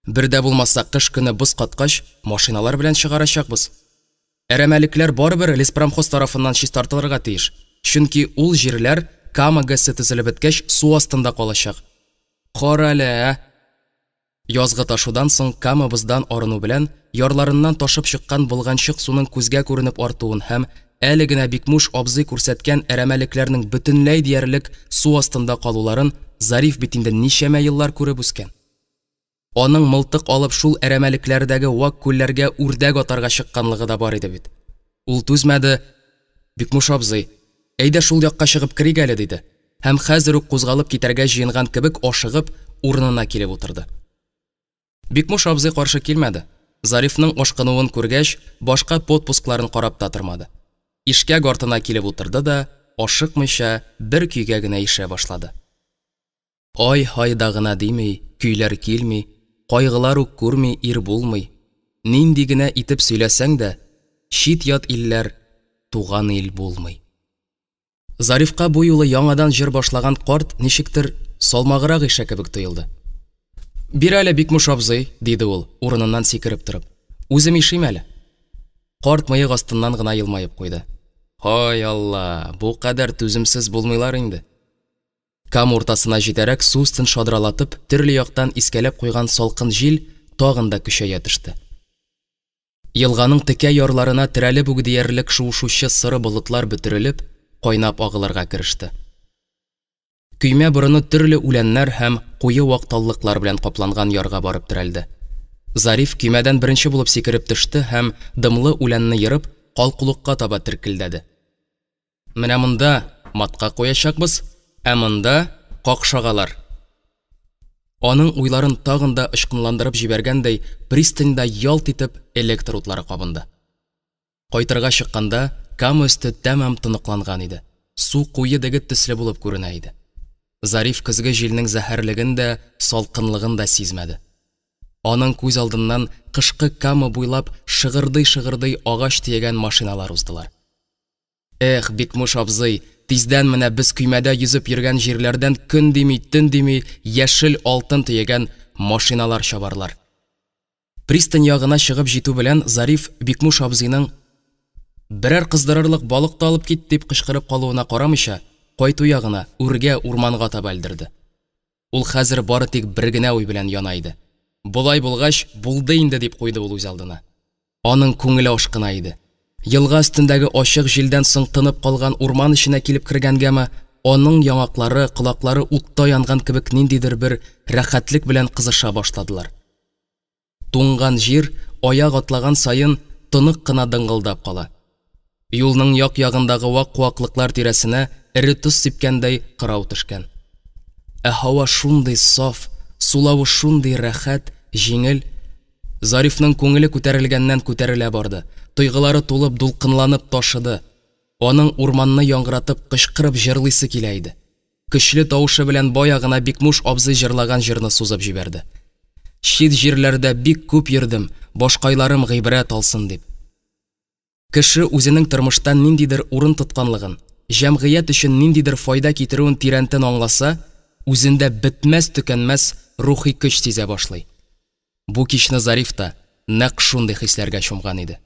Бер дә булмаса, кыш көне боз каткач, машиналар белән чыгарачакбыз. Әрәмәлекләр барыбер леспромхоз тарафыннан чистартылырга тиеш. Чөнки ул җирләр Кама ГЭСы төзелеп беткәч су астында калачак. Карале, ә! Язгы ташудан соң Кама боздан арыну белән, ярларыннан ташып чыккан болганчык суның күзгә күренеп артуын һәм әле генә Бикмуш абзый күрсәткән әрәмәлекләрнең бөтенләй диярлек су астында калуларын Зариф бит инде ничәмә еллар күреп үскән. Аның мылтык алып шул әрәмәлекләрдәге вак күлләргә үрдәк атарга чыкканлыгы да бар иде бит. Ул түзмәде, Бикмуш абзый, әйдә шул якка чыгып керик әле, диде. Һәм хәзер үк кузгалып китәргә җыенган кебек ашыгып урынына килеп утырды. Бикмуш абзый каршы килмәде. Зарифның ашкынуын күргәч, башка подпускларын карап та тормады. Ишкәк артына килеп утырды да, ашыкмыйча бер көйгә генә ишә башлады. Ай-һай да гына дими, көйләр килми, кайгылар ук күрми ир булмый. Нинди генә итеп сөйләсәң дә, чит-ят илләр туган ил булмый. Зарифка бу юлы яңадан җыр башлаган карт ничектер салмаграк ишә кебек тоелды. Бир әле, Бикмуш абзый, диде ул, урыныннан сикереп торып. Үзем ишим әле. Карт мыек астыннан гына елмаеп куйды. Һай Алла, бу кадәр түземсез булмыйлар инде. Кама уртасына җитәрәк су өстен шадралатып, төрле яктан искәләп куйган салкын җил тагын да көчәя төште. Елганың текә ярларына терәлеп үк диярлек шуышучы соры болытлар бөтерелеп, кайнап агылырга кереште. Көймә борыны төрле үләннәр һәм куе вак таллыклар белән капланган ярга барып терәлде. Зариф көймәдән беренче булып сикереп төште һәм дымлы үләнне ерып, калкулыкка таба теркелдәде. Менә монда матка куячакбыз, ә монда какшагалар. Аның уйларын тагын да очкынландырып җибәргәндәй, пристаньда ялт итеп электр утлары кабынды. Кайтырга чыкканда Кама өсте тәмам тоныкланган иде. Су куе дегет төсле булып күренә иде. Зариф көзге җилнең зәһәрлеген дә, салкынлыгын да сизмәде. Аның күз алдыннан кышкы Кама буйлап шыгырдый-шыгырдый агач төягән машиналар уздылар. Эх, Бикмуш абзый, тиздән менә без көймәдә йөзеп йөргән җирләрдән көн дими, төн дими яшел алтын төягән машиналар чабарлар. Пристань ягына чыгып җитү белән Зариф Бикмуш абзыйның берәр кыздырырлык балык та алып кит дип кычкырып калуына карамыйча, кайту ягына, үргә, урманга таба элдерде. Ул хәзер бары тик бер генә уй белән яна иде. Болай булгач, булды инде дип куйды ул үз алдына. Аның күңеле ашкына иде. Елга өстендәге ачык җилдән соң тынып калган урман эченә килеп кергәнгәме, аның яңаклары, колаклары утта янган кебек ниндидер бер рәхәтлек белән кызыша башладылар. Туңган җир аяк атлаган саен тонык кына дыңгылдап кала. Юлның як-ягындагы вак куаклыклар тирәсенә эре тоз сипкәндәй кырау төшкән. Ә һава шундый саф, сулавы шундый рәхәт, җиңел. Зарифның күңеле күтәрелгәннән күтәрелә барды. Тойгылары тулып, дулкынланып ташыды. Аның урманны яңгыратып, кычкырып җырлыйсы килә иде. Көчле тавышы белән бая гына Бикмуш абзый җырлаган җырны сузып җибәрде. Чит җирләрдә бик күп йөрдем, башкайларым гыйбрәт алсын дип. Кеше үзенең тормышта ниндидер урын тотканлыгын, җәмгыять өчен ниндидер файда китерүен тирәнтен аңласа, үзендә бетмәс-төкәнмәс рухи көч сизә башлый. Бу кичне Зариф та нәкъ шундый хисләргә чумган иде.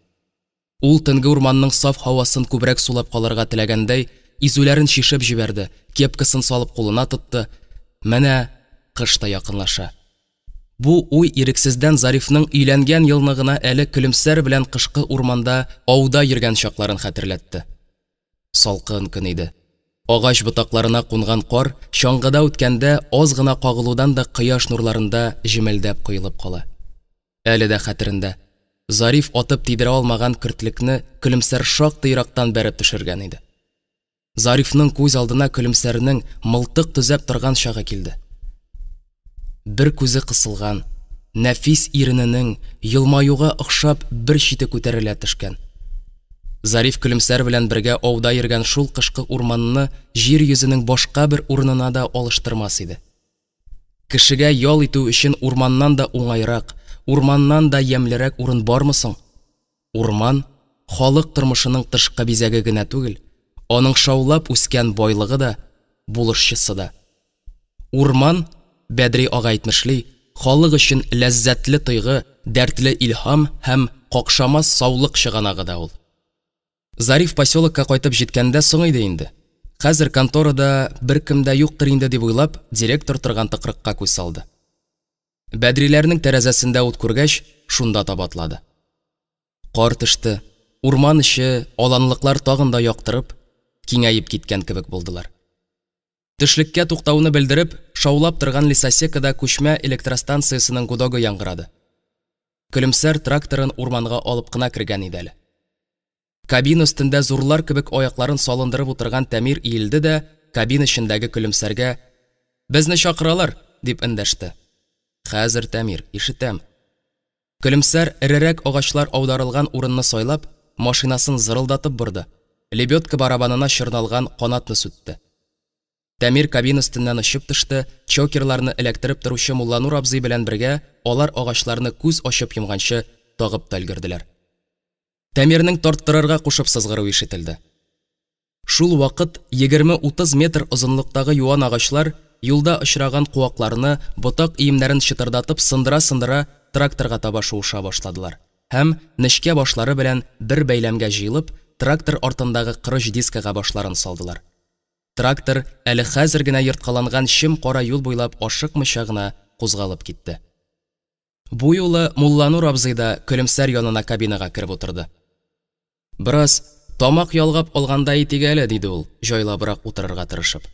Ул төнге урманның саф һавасын күбрәк сулап калырга теләгәндәй, изүләрен чишеп җибәрде, кепкасын салып кулына тотты. Менә кыш та якынлаша. Бу уй ирексездән Зарифның өйләнгән елны гына әле Көлемсәр белән кышкы урманда ауда йөргән чакларын хәтерләтте. Салкын көн иде. Агач ботакларына кунган кар чаңгыда үткәндә аз гына кагылудан да кояш нурларында җемелдәп коелып кала. Әле дә хәтерендә. Зариф атып тидерә алмаган көртлекне Көлемсәр шактый ерактан бәреп төшергән иде. Зарифның күз алдына Көлемсәрнең мылтык төзәп торган чагы килде. Бер күзе кысылган, нәфис ирененең елмаюга охшап бер чите күтәрелә төшкән. Зариф Көлемсәр белән бергә ауда йөргән шул кышкы урманны җир йөзенең башка бер урынына да алыштырмас иде. Кешегә ял итү өчен урманнан да уңайрак, урманнан да ямьлерәк урын бармы соң? Урман халык тормышының тышкы бизәге генә түгел, аның шаулап үскән байлыгы да, булышчысы да. Урман, Бәдри ага әйтмешли, халык өчен ләззәтле тойгы, дәртле илһам һәм какшамас саулык чыганагы да ул. Зариф поселокка кайтып җиткәндә соң иде инде. Хәзер конторада беркем дә юктыр инде дип уйлап, директор торган тыкрыкка күз салды. Бәдриләрнең тәрәзәсендә ут күргәч, шунда таба атлады. Кар төште. Урман эче, аланлыклар тагын да яктырып, киңәеп киткән кебек булдылар. Төшлеккә туктауны белдереп, шаулап торган лесосекада күчмә электростанциясенең гудогы яңгырады. Көлемсәр тракторын урманга алып кына кергән иде әле. Кабина өстендә зурлар кебек аякларын салындырып утырган Тәмир иелде дә кабина эчендәге Көлемсәргә: "Безне чакыралар", дип эндәште. Хәзер Тәмир, ишетәм. Көлемсәр эрерәк агачлар аударылган урынны сайлап, машинасын зырылдатып борды. Лебедка барабанына чорналган канатны сүтте. Тәмир кабина өстеннән очып төште, чокерларны эләктереп торучы Мулланур абзый белән бергә алар агачларны күз ачып йомганчы тагып та өлгерделәр. Тәмирнең тарттырырга кушып сызгыруы ишетелде. Шул вакыт 20-30 метр озынлыктагы юан агачлар юлда очраган куакларны, ботак өемнәрен чытырдатып сындыра-сындыра тракторга таба шуыша башладылар һәм, нечкә башлары белән бер бәйләмгә җыелып, трактор артындагы корыч дискага башларын салдылар. Трактор әле хәзер генә ерткаланган чем-кара юл буйлап ашыкмыйча гына кузгалып китте. Бу юлы Мулланур абзый да Көлемсәр янына кабинага кереп утырды. Бераз тамак ялгап алгандай итик әле, диде ул, җайлабрак утырырга тырышып.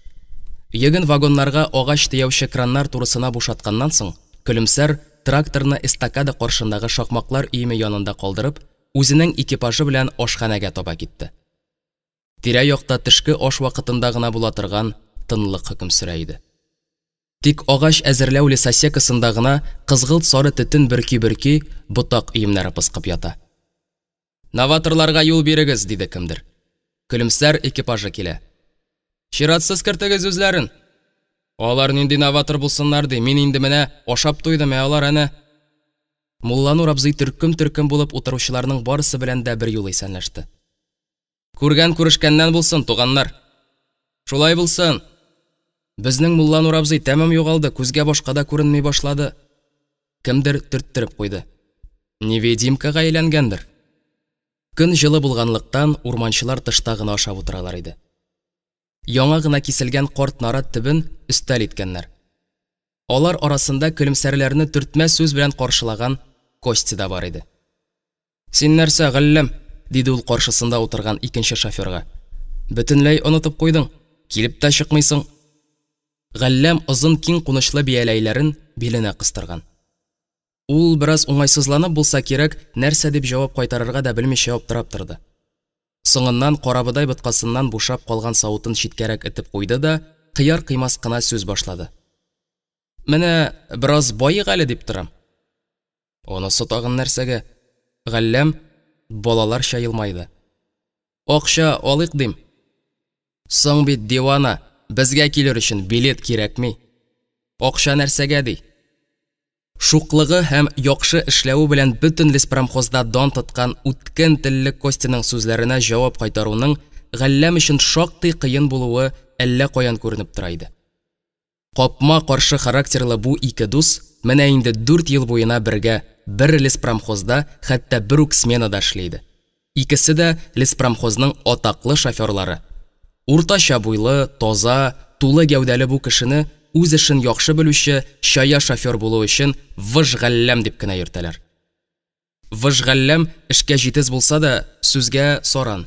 Йөген вагоннарга агач төяүче краннар турысына бушатканнан соң, Көлемсәр тракторны эстакада каршындагы шакмаклар өеме янында калдырып, үзенең экипажы белән ашханәгә таба китте. Тирә-якта төшке аш вакытында гына була торган тынлык хөкем сөрә иде. Тик агач әзерләү лесосекасында гына кызгылт сары төтен бөрки-бөрки ботак өемнәре пыскып ята. Новаторларга юл бирегез, диде кемдер. Көлемсәр экипажы килә. Чиратсыз кертегез үзләрен. Алар нинди новатор булсыннар ди, мин инде менә ашап туйдым, ә алар әнә. Мулланур абзый төркем-төркем булып утыручыларның барысы белән дә бер юлы исәнләште. Күргән күрешкәннән булсын, туганнар. Шулай булсын. Безнең Мулланур абзый тәмам югалды, күзгә башка да күренми башлады. Кемдер төрттереп куйды. Невидимкага әйләнгәндер. Көн җылы булганлыктан урманчылар тышта гына ашап утыралар иде. Яңа гына киселгән карт нарат төбен өстәл иткәннәр. Алар арасында көлемсәрләрне төртмә сүз белән каршылаган Костя да бар иде. Син нәрсә, Галләм? диде ул каршысында утырган икенче шоферга. Бөтенләй онытып куйдың, килеп тә чыкмыйсың. Галләм озын киң кунычлы бияләйләрен биленә кыстырган. Ул бераз уңайсызланып булса кирәк, нәрсә дип җавап кайтарырга да белмичә аптырап торды. Соңыннан карабодай боткасыннан бушап калган савытын читкәрәк этеп куйды да, кыяр-кыймас кына сүз башлады. Менә бераз баек әле дип торам. Анысы тагын нәрсәгә? Галләм балаларча елмайды. Акча алыйк дим. Соң бит, дивана, безгә килер өчен билет кирәкми. Акча нәрсәгә ди? Шуклыгы һәм яхшы эшләве белән бөтен леспромхозда дан тоткан үткен телле Костяның сүзләренә җавап кайтаруның Галләм өчен шактый кыен булуы әллә каян күренеп тора иде. Капма-каршы характерлы бу ике дус менә инде 4 ел буена бергә, бер леспромхозда, хәтта бер үк сменада эшли иде. Икесе дә леспромхозның атаклы шоферлары. Уртача буйлы, таза, тулы гәүдәле бу кешене үз эшен яхшы белүче чая шофер булу өчен Выж Галләм дип кенә йөртәләр. Выж Галләм эшкә җитез булса да, сүзгә саран.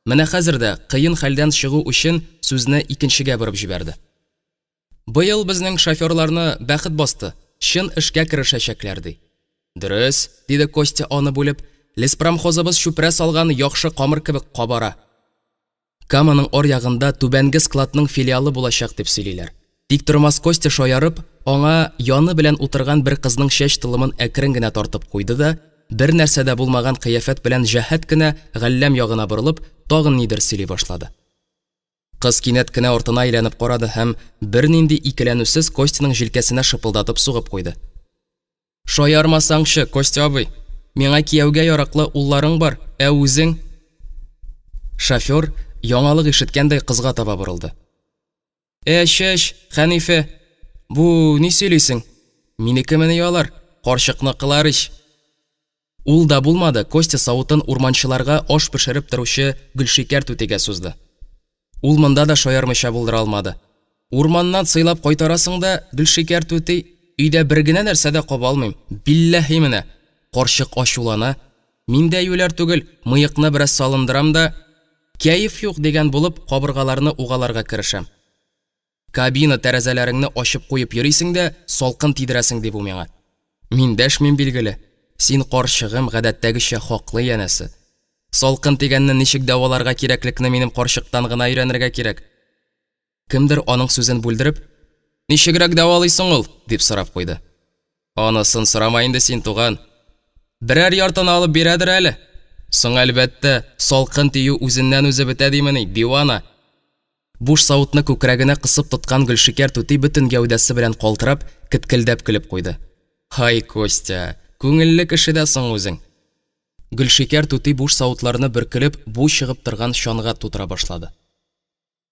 Менә хәзер дә кыен хәлдән чыгу өчен сүзне икенчегә борып җибәрде. Быел безнең шоферларны бәхет басты, чын эшкә керешәчәкләр ди. Дөрес, диде Костя аны бүлеп, леспромхозыбыз чүпрә салган яхшы камыр кебек кабара. Каманың аръягында түбәнге складның филиалы булачак дип сөйлиләр. Тик тормас Костя шаярып, аңа яны белән утырган бер кызның чәч толымын әкрен генә тартып куйды да, бер нәрсә дә булмаган кыяфәт белән җәһәт кенә Галләм ягына борылып, тагын нидер сөйли башлады. Кыз кинәт кенә артына әйләнеп карады һәм бернинди икеләнүсез Костяның җилкәсенә шыпылдатып сугып куйды. Шаярмасаңчы, Костя абый, миңа кияүгә яраклы улларың бар, ә үзең? Шофер яңалык ишеткәндәй кызга таба борылды. Эч, эч, Хәнифә, бу ни сөйлисең? Минекемени алар, карчыкныкылар ич. Ул да булмады, Костя савытын урманчыларга аш пешереп торучы Гөлшикәр түтигә сузды. Ул монда да шаярмыйча булдыра алмады. Урманнан сыйлап кайтарасың да, Гөлшикәр түти, өйдә бер генә нәрсә дә каба алмыйм. Билләһи менә. Карчык ачулана. Мин дә юләр түгел, мыекны бераз салындырам да, кәеф юк дигән булып, кабыргаларны угаларга керешәм. Кабина тәрәзәләреңне ачып куеп йөрисең дә, салкын тидерәсең, ди бу миңа. Мин дәшмим, билгеле. Син, карчыгым, гадәттәгечә хаклы, янәсе. Салкын тигәнне ничек дәваларга кирәклекне минем карчыктан гына өйрәнергә кирәк. Кемдер аның сүзен бүлдереп, Ничегрәк дәвалыйсың ул? дип сорап куйды. Анысын сорама инде син, туган. Берәр яртыны алып бирәдер әле. Соң, әлбәттә, салкын тию үзеннән-үзе бетә димени, дивана. Буш савытны күкрәгенә кысып тоткан Гөлшикәр түти бөтен гәүдәсе белән калтырап, кеткелдәп көлеп куйды. Һай, Костя, күңелле кеше дә соң үзең. Гөлшикәр түти буш савытларны бөркелеп бу чыгып торган чанга тутыра башлады.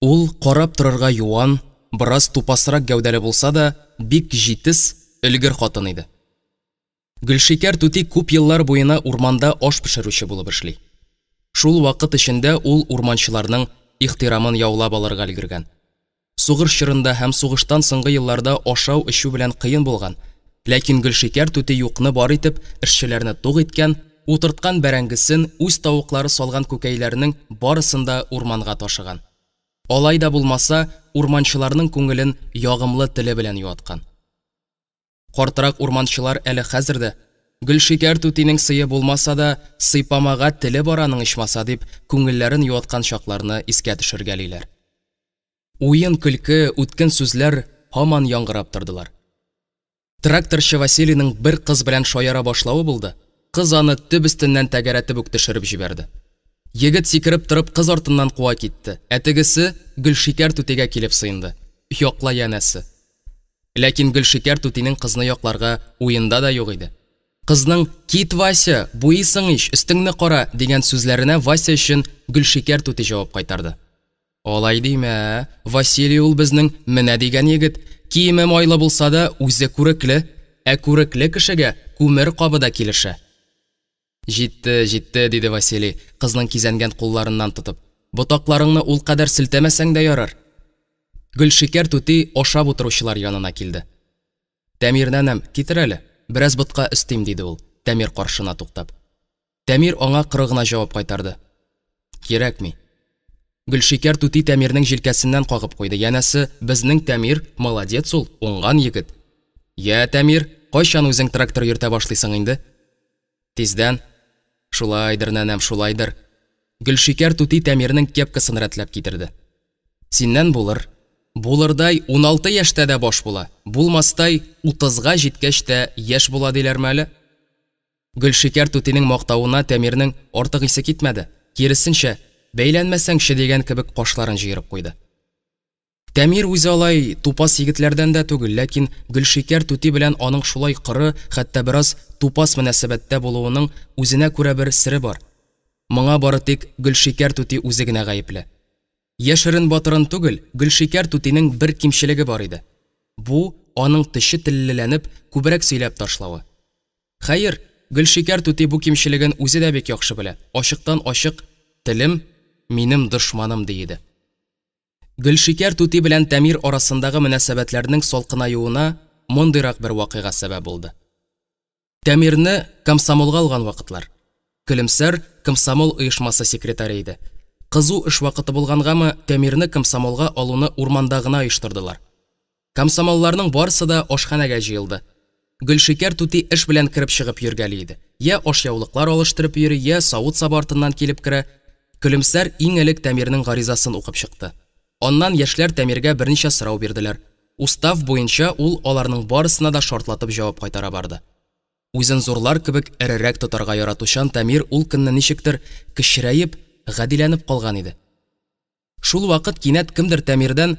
Ул, карап торырга юан, бераз тупасрак гәүдәле булса да, бик җитез, өлгер хатын иде. Гөлшикәр түти күп еллар буена урманда аш пешерүче булып эшли. Шул вакыт эчендә ул урманчыларның ихтирамын яулап алырга өлгергән. Сугыш чорында һәм сугыштан соңгы елларда ашау-эчү белән кыен булган, ләкин Гөлшикәр түти юкны бар итеп, эшчеләрне тук иткән, утырткан бәрәңгесен, үз тавыклары салган күкәйләренең барысын да урманга ташыган. Алай да булмаса, урманчыларның күңелен ягымлы теле белән юаткан. Картрак урманчылар әле хәзер дә, Гөлшикәр түтинең сые булмаса да, сыйпамага теле бар аның ичмаса, дип, күңелләрен юаткан чакларны искә төшергәлиләр. Уен-көлке, үткен сүзләр һаман яңгырап тордылар. Тракторчы Василийның бер кыз белән шаяра башлавы булды, кыз аны төп өстеннән тәгәрәтеп үк төшереп җибәрде. Егет сикереп торып кыз артыннан куа китте, ә тегесе Гөлшикәр түтигә килеп сыенды. Якла янәсе. Ләкин Гөлшикәр түтинең кызны якларга уенда да юк иде. Кызның, Кит, Вася, буйыйсың ич, өстеңне кара, дигән сүзләренә Вася өчен Гөлшикәр түти җавап кайтарды. Алай димә, Василий ул безнең менә дигән егет. Киеме майлы булса да, үзе күрекле. Ә күрекле кешегә күмер кабы да килешә. Җитте, җитте, диде Василий, кызның кизәнгән кулларыннан тотып. Ботакларыңны ул кадәр селтәмәсәң дә ярар. Гөлшикәр түти ашап утыручылар янына килде. Тәмир нәнәм, китер әле, бераз ботка өстим, диде ул, Тәмир каршына туктап. Тәмир аңа коры гына җавап кайтарды. Кирәкми. Гөлшикәр түти Тәмирнең җилкәсеннән кагып куйды, янәсе, безнең Тәмир, молодец ул, уңган егет. Йә, Тәмир, кайчан үзең трактор йөртә башлыйсың инде? Тиздән. Шулайдыр, нәнәм, шулайдыр. Гөлшикәр түти Тәмирнең кепкасын рәтләп китерде. Синнән булыр. Булырдай 16 яшьтә дә баш була, булмастай утызга җиткәч тә яшь була диләрме әле? Гөлшикәр түтинең мактавына Тәмирнең артык исе китмәде, киресенчә, бәйләнмәсәңче дигән кебек кашларын җыерып куйды. Тәмир үзе алай тупас егетләрдән дә түгел, ләкин Гөлшикәр түти белән аның шулай коры, хәтта бераз тупас мөнәсәбәттә булуының үзенә күрә бер сере бар. Моңа бары тик Гөлшикәр түти үзе генә гаепле. Яшерен-батырын түгел, Гөлшикәр түтинең бер кимчелеге бар иде. Бу, аның төче теллеләнеп, күбрәк сөйләп ташлавы. Хәер, Гөлшикәр түти бу кимчелеген үзе дә бик яхшы белә, ачыктан-ачык, Телем, минем дошманым, ди иде. Гөлшикәр түти белән Тәмир арасындагы мөнәсәбәтләрнең салкынаюына мондыйрак бер вакыйга сәбәп булды. Тәмирне комсомолга алган вакытлар. Көлемсәр комсомол оешмасы секретаре иде. Кызу эш вакыты булгангамы, Тәмирне комсомолга алуны урманда гына оештырдылар. Комсомолларның барысы да ашханәгә җыелды. Гөлшикәр түти эш белән кереп-чыгып йөргәли иде. Йә ашъяулыклар алыштырып йөри, йә савыт-саба артыннан килеп керә. Көлемсәр иң элек Тәмирнең гаризасын укып чыкты. Аннан яшьләр Тәмиргә берничә сорау бирделәр. Устав буенча ул аларның барысына да шартлатып җавап кайтара барды. Үзен зурлар кебек эрерәк тотарга яратучан Тәмир ул көнне ничектер кечерәеп, гадиләнеп калган иде. Шул вакыт кинәт кемдер Тәмирдән,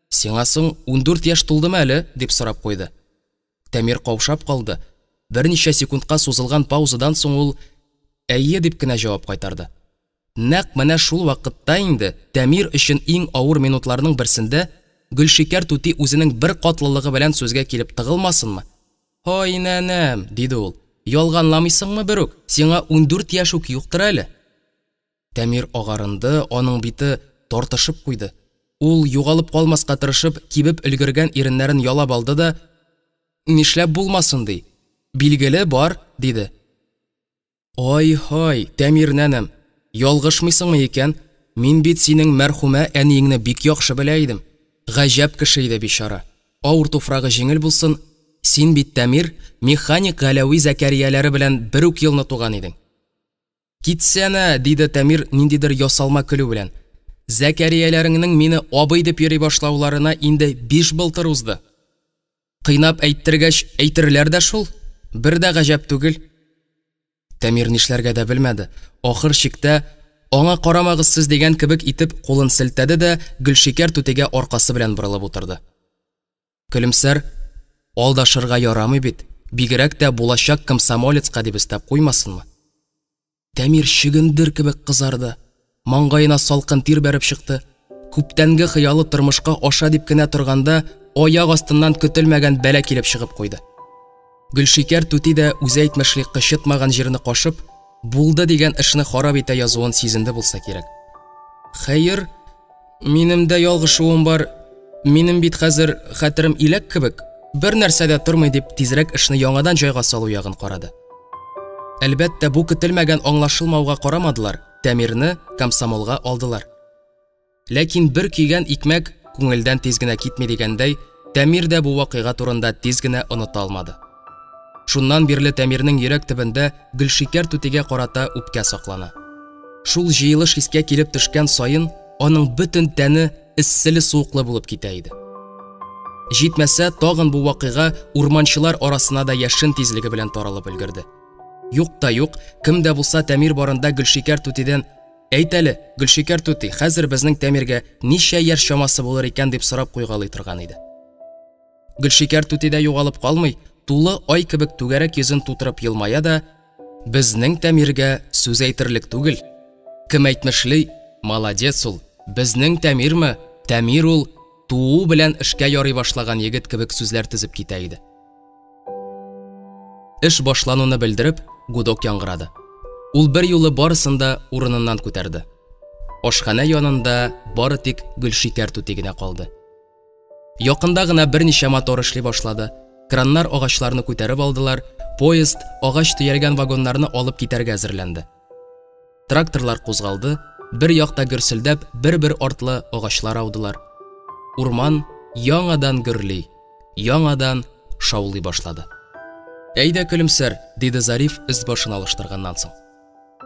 Сиңа соң 14 яшь тулдымы әле? дип сорап куйды. Тәмир каушап калды. Берничә секундка сузылган паузадан соң ул, Әйе, дип кенә җавап кайтарды. Нәкъ менә шул вакытта инде, Тәмир өчен иң авыр минутларның берсендә, Гөлшикәр түти үзенең беркатлылыгы белән сүзгә килеп тыгылмасынмы? Һай, нәнәм, диде ул, ялганламыйсыңмы берүк, сиңа 14 яшь үк юктыр әле? Тәмир агарынды, аның бите тартышып куйды. Ул, югалып калмаска тырышып, кибеп өлгергән иреннәрен ялап алды да, Нишләп булмасын ди? Билгеле, бар, диде. Ай-һай, Тәмир нәнәм, ялгышмыйсыңмы икән? Мин бит синең мәрхүмә әниеңне бик яхшы белә идем. Гаҗәп кеше иде, бичара. Авыр туфрагы җиңел булсын. Син бит, Тәмир, механик Галәви Зәкәрияләре белән бер үк елны туган идең. Китсәнә, диде Тәмир ниндидер ясалма көлү белән. Зәкәрияләреңнең мине абый дип йөри башлауларына инде биш былтыр узды. Кыйнап әйттергәч, әйтерләр дә шул. Бер дә гаҗәп түгел. Тәмир нишләргә дә белмәде. Ахыр чиктә, аңа карамагыз сез дигән кебек итеп кулын селтәде дә Гөлшикәр түтигә аркасы белән борылып утырды. Көлемсәр, алдашырга ярамый бит, бигрәк тә булачак комсомолецка дип өстәп куймасынмы? Тәмир чөгендер кебек кызарды. Маңгаена салкын тир бәреп чыкты. Күптәнге хыялы тормышка аша дип кенә торганда, аяк астыннан көтелмәгән бәла килеп чыгып куйды. Гөлшикәр түти дә үзе әйтмешли кычытмаган җирне кашып, булды дигән эшне харап итә язуын сизенде булса кирәк. Хәер, минем дә ялгышуым бар. Минем бит хәзер хәтерем иләк кебек, бер нәрсә дә тормый дип тизрәк эшне яңадан җайга салу ягын карады. Әлбәттә, бу көтелмәгән аңлашылмауга карамадылар, Тәмирне комсомолга алдылар. Ләкин бер көйгән икмәк күңелдән тиз генә китми дигәндәй, Тәмир дә бу вакыйга турында тиз генә оныта алмады. Шуннан бирле Тәмирнең йөрәк төбендә Гөлшикәр түтигә карата үпкә саклана. Шул җыелыш искә килеп төшкән саен, аның бөтен тәне эсселе-суыклы булып китә иде. Җитмәсә, тагын бу вакыйга урманчылар арасына да яшен тизлеге белән таралып өлгерде. Юк та юк, кем дә булса Тәмир барында Гөлшикәр түтидән Әйт әле, Гөлшикәр түти, хәзер безнең Тәмиргә ничә яшь чамасы булыр икән дип сорап куйгалый торган иде. Гөлшикәр түти дә югалып калмый, тулы ай кебек түгәрәк йөзен тутырып елмая да, безнең Тәмиргә сүз әйтерлек түгел. Кем әйтмешли, молодец ул, безнең Тәмирме, Тәмир ул, туу белән эшкә ярый башлаган егет кебек сүзләр тезеп китә иде. Эш башлануны белдереп, гудок яңгырады. Ул бер юлы барысын да урыныннан күтәрде. Ашханә янында бары тик Гөлшикәр түти генә калды. Якында гына берничә мотор эшли башлады. Краннар агачларны күтәреп алдылар, поезд агач төялгән вагоннарны алып китәргә әзерләнде. Тракторлар кузгалды, бер якта гөрселдәп бер-бер артлы агачлар аудылар. Урман яңадан гөрли, яңадан шаулый башлады. Әйдә, Көлемсәр, диде Зариф өст-башын алыштырганнан соң.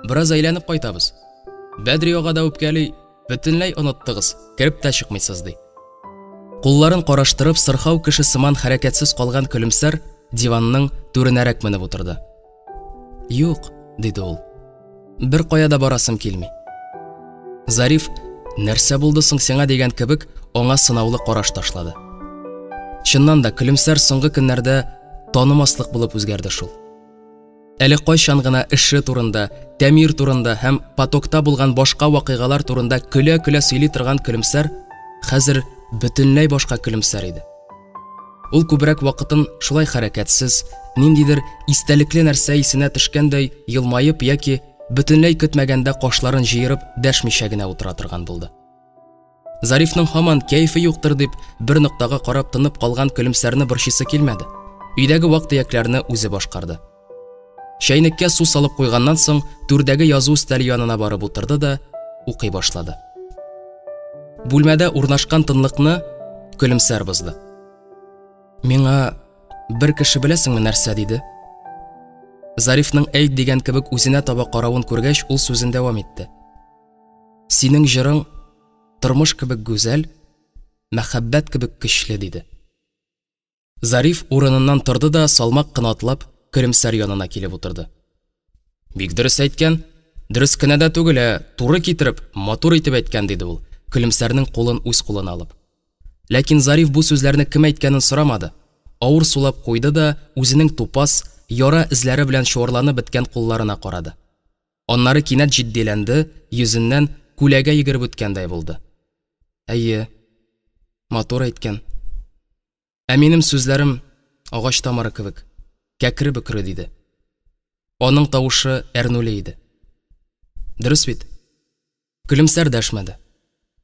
Бераз әйләнеп кайтабыз. Бәдри ага да үпкәли, бөтенләй оныттыгыз, кереп тә чыкмыйсыз, ди. Кулларын караштырып, сырхау кеше сыман хәрәкәтсез калган Көлемсәр диванның түренәрәк менеп утырды. Юк, диде ул. Бер кая да барасым килми. Зариф, нәрсә булды соң сиңа дигән кебек, аңа сынаулы караш ташлады. Чыннан да, Көлемсәр соңгы көннәрдә танымаслык булып үзгәрде шул. Әле кайчан гына эше турында, Тәмир турында һәм потокта булган башка вакыйгалар турында көлә-көлә сөйли торган Көлемсәр хәзер бөтенләй башка Көлемсәр иде. Ул күбрәк вакытын шулай хәрәкәтсез, ниндидер истәлекле нәрсә исенә төшкәндәй елмаеп яки бөтенләй көтмәгәндә кашларын җыерып дәшмичә генә утыра торган булды. Зарифның һаман кәефе юктыр дип бер ноктага карап тынып калган Көлемсәрне борчыйсы килмәде. Өйдәге вак-төякләрне үзе башкарды. Чәйнеккә су салып куйганнан соң, түрдәге язу өстәле янына барып утырды да укый башлады. Бүлмәдә урнашкан тынлыкны Көлемсәр бозды. Миңа бер кеше беләсеңме нәрсә диде? Зарифның әйт дигән кебек үзенә таба каравын күргәч, ул сүзен дәвам итте. Синең җырың тормыш кебек гүзәл, мәхәббәт кебек көчле, диде. Зариф урыныннан торды да салмак кына атлап Көлемсәр янына килеп утырды. Бик дөрес әйткән. Дөрес кенә дә түгел, ә туры китереп, матур итеп әйткән, диде ул, Көлемсәрнең кулын үз кулына алып. Ләкин Зариф бу сүзләрне кем әйткәнен сорамады. Авыр сулап куйды да үзенең тупас, яра эзләре белән чуарланып беткән кулларына карады. Аннары кинәт җитдиләнде, йөзеннән күләгә йөгереп үткәндәй булды. Әйе, матур әйткән. Ә минем сүзләрем агач тамыры кебек, кәкре-бөкре, диде. Аның тавышы әрнүле иде. Дөрес бит? Көлемсәр дәшмәде.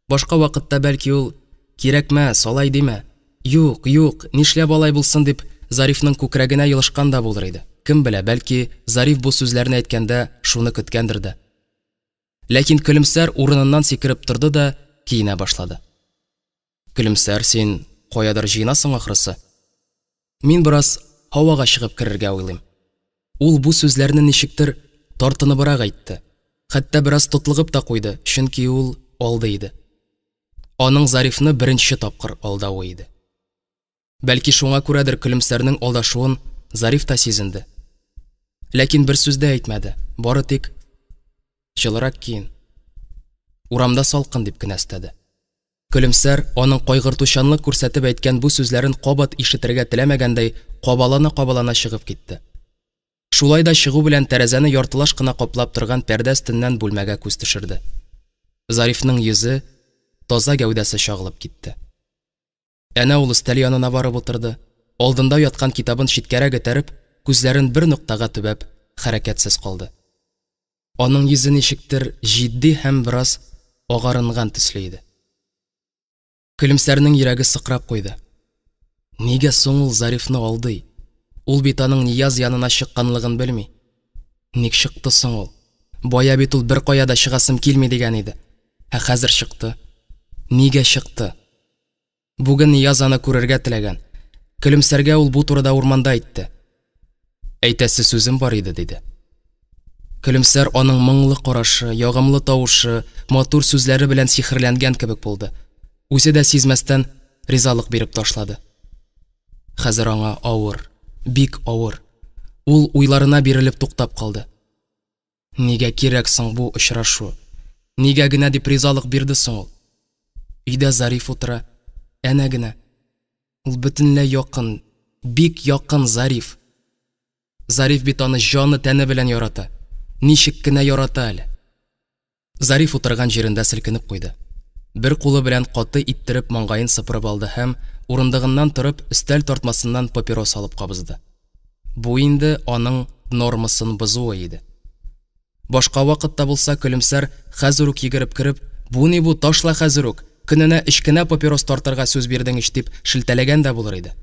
Башка вакытта бәлки ул, кирәкмәс, алай димә, юк, юк, нишләп алай булсын дип, Зарифның күкрәгенә елышкан да булыр иде. Кем белә, бәлки, Зариф бу сүзләрне әйткәндә Шуны көткәндер дә. Ләкин Көлемсәр урыныннан сикереп торды да киенә башлады. Көлемсәр, син каядыр җыенасың ахрысы? Мин бераз һавага чыгып керергә уйлыйм. Ул бу сүзләрне ничектер тартыныбрак әйтте. Хәтта бераз тотлыгып та куйды, чөнки ул алдый иде. Аның Зарифны беренче тапкыр алдавы иде. Бәлки шуңа күрәдер Көлемсәрнең алдашуын Зариф та сизенде. Ләкин бер сүз дә әйтмәде, бары тик җылырак киен. Урамда салкын дип кенә өстәде. Көлемсәр аның кайгыртучанлык күрсәтеп әйткән бу сүзләрен кабат ишетергә теләмәгәндәй кабалана-кабалана чыгып китте. Шулай да чыгу белән тәрәзәне яртылаш кына каплап торган пәрдә өстеннән бүлмәгә күз төшерде. Зарифның йөзе, таза гәүдәсе чагылып китте. Әнә ул өстәл янына барып утырды, алдында яткан китабын читкәрәк этәреп, күзләрен бер ноктага төбәп, хәрәкәтсез калды. Аның йөзе ничектер җитди һәм бераз агарынган төсле иде. Көлемсәрнең йөрәге сыкрап куйды. Нигә соң ул Зарифны алдый? Ул бит аның Нияз янына чыкканлыгын белми. Ник чыкты соң ул? Бая бит ул беркая да чыгасым килми дигән иде. Ә хәзер чыкты. Нигә чыкты? Бүген Нияз аны күрергә теләгән. Көлемсәргә ул бу турыда урманда әйтте. Әйтәсе сүзем бар иде, диде. Көлемсәр аның моңлы карашы, ягымлы тавышы, матур сүзләре белән сихерләнгән кебек булды. Үзе дә сизмәстән ризалык биреп ташлады. Хәзер аңа авыр, бик авыр. Ул уйларына бирелеп туктап калды. Нигә кирәк соң бу очрашу? Нигә генә дип ризалык бирде соң ул? Өйдә Зариф утыра, әнә генә. Ул бөтенләй якын, бик якын Зариф. Зариф бит аны җаны-тәне белән ярата. Ничек кенә ярата әле. Зариф утырган җирендә селкенеп куйды. Бер кулы белән каты иттереп маңгаен сыпырып алды һәм, урындыгыннан торып, өстәл тартмасыннан папирос алып кабызды. Бу инде аның нормасын бозуы иде. Башка вакытта булса, Көлемсәр хәзер үк йөгереп кереп, Бу ни бу, ташла хәзер үк, көненә өч кенә папирос тартырга сүз бирдең ич, дип шелтәләгән дә булыр иде.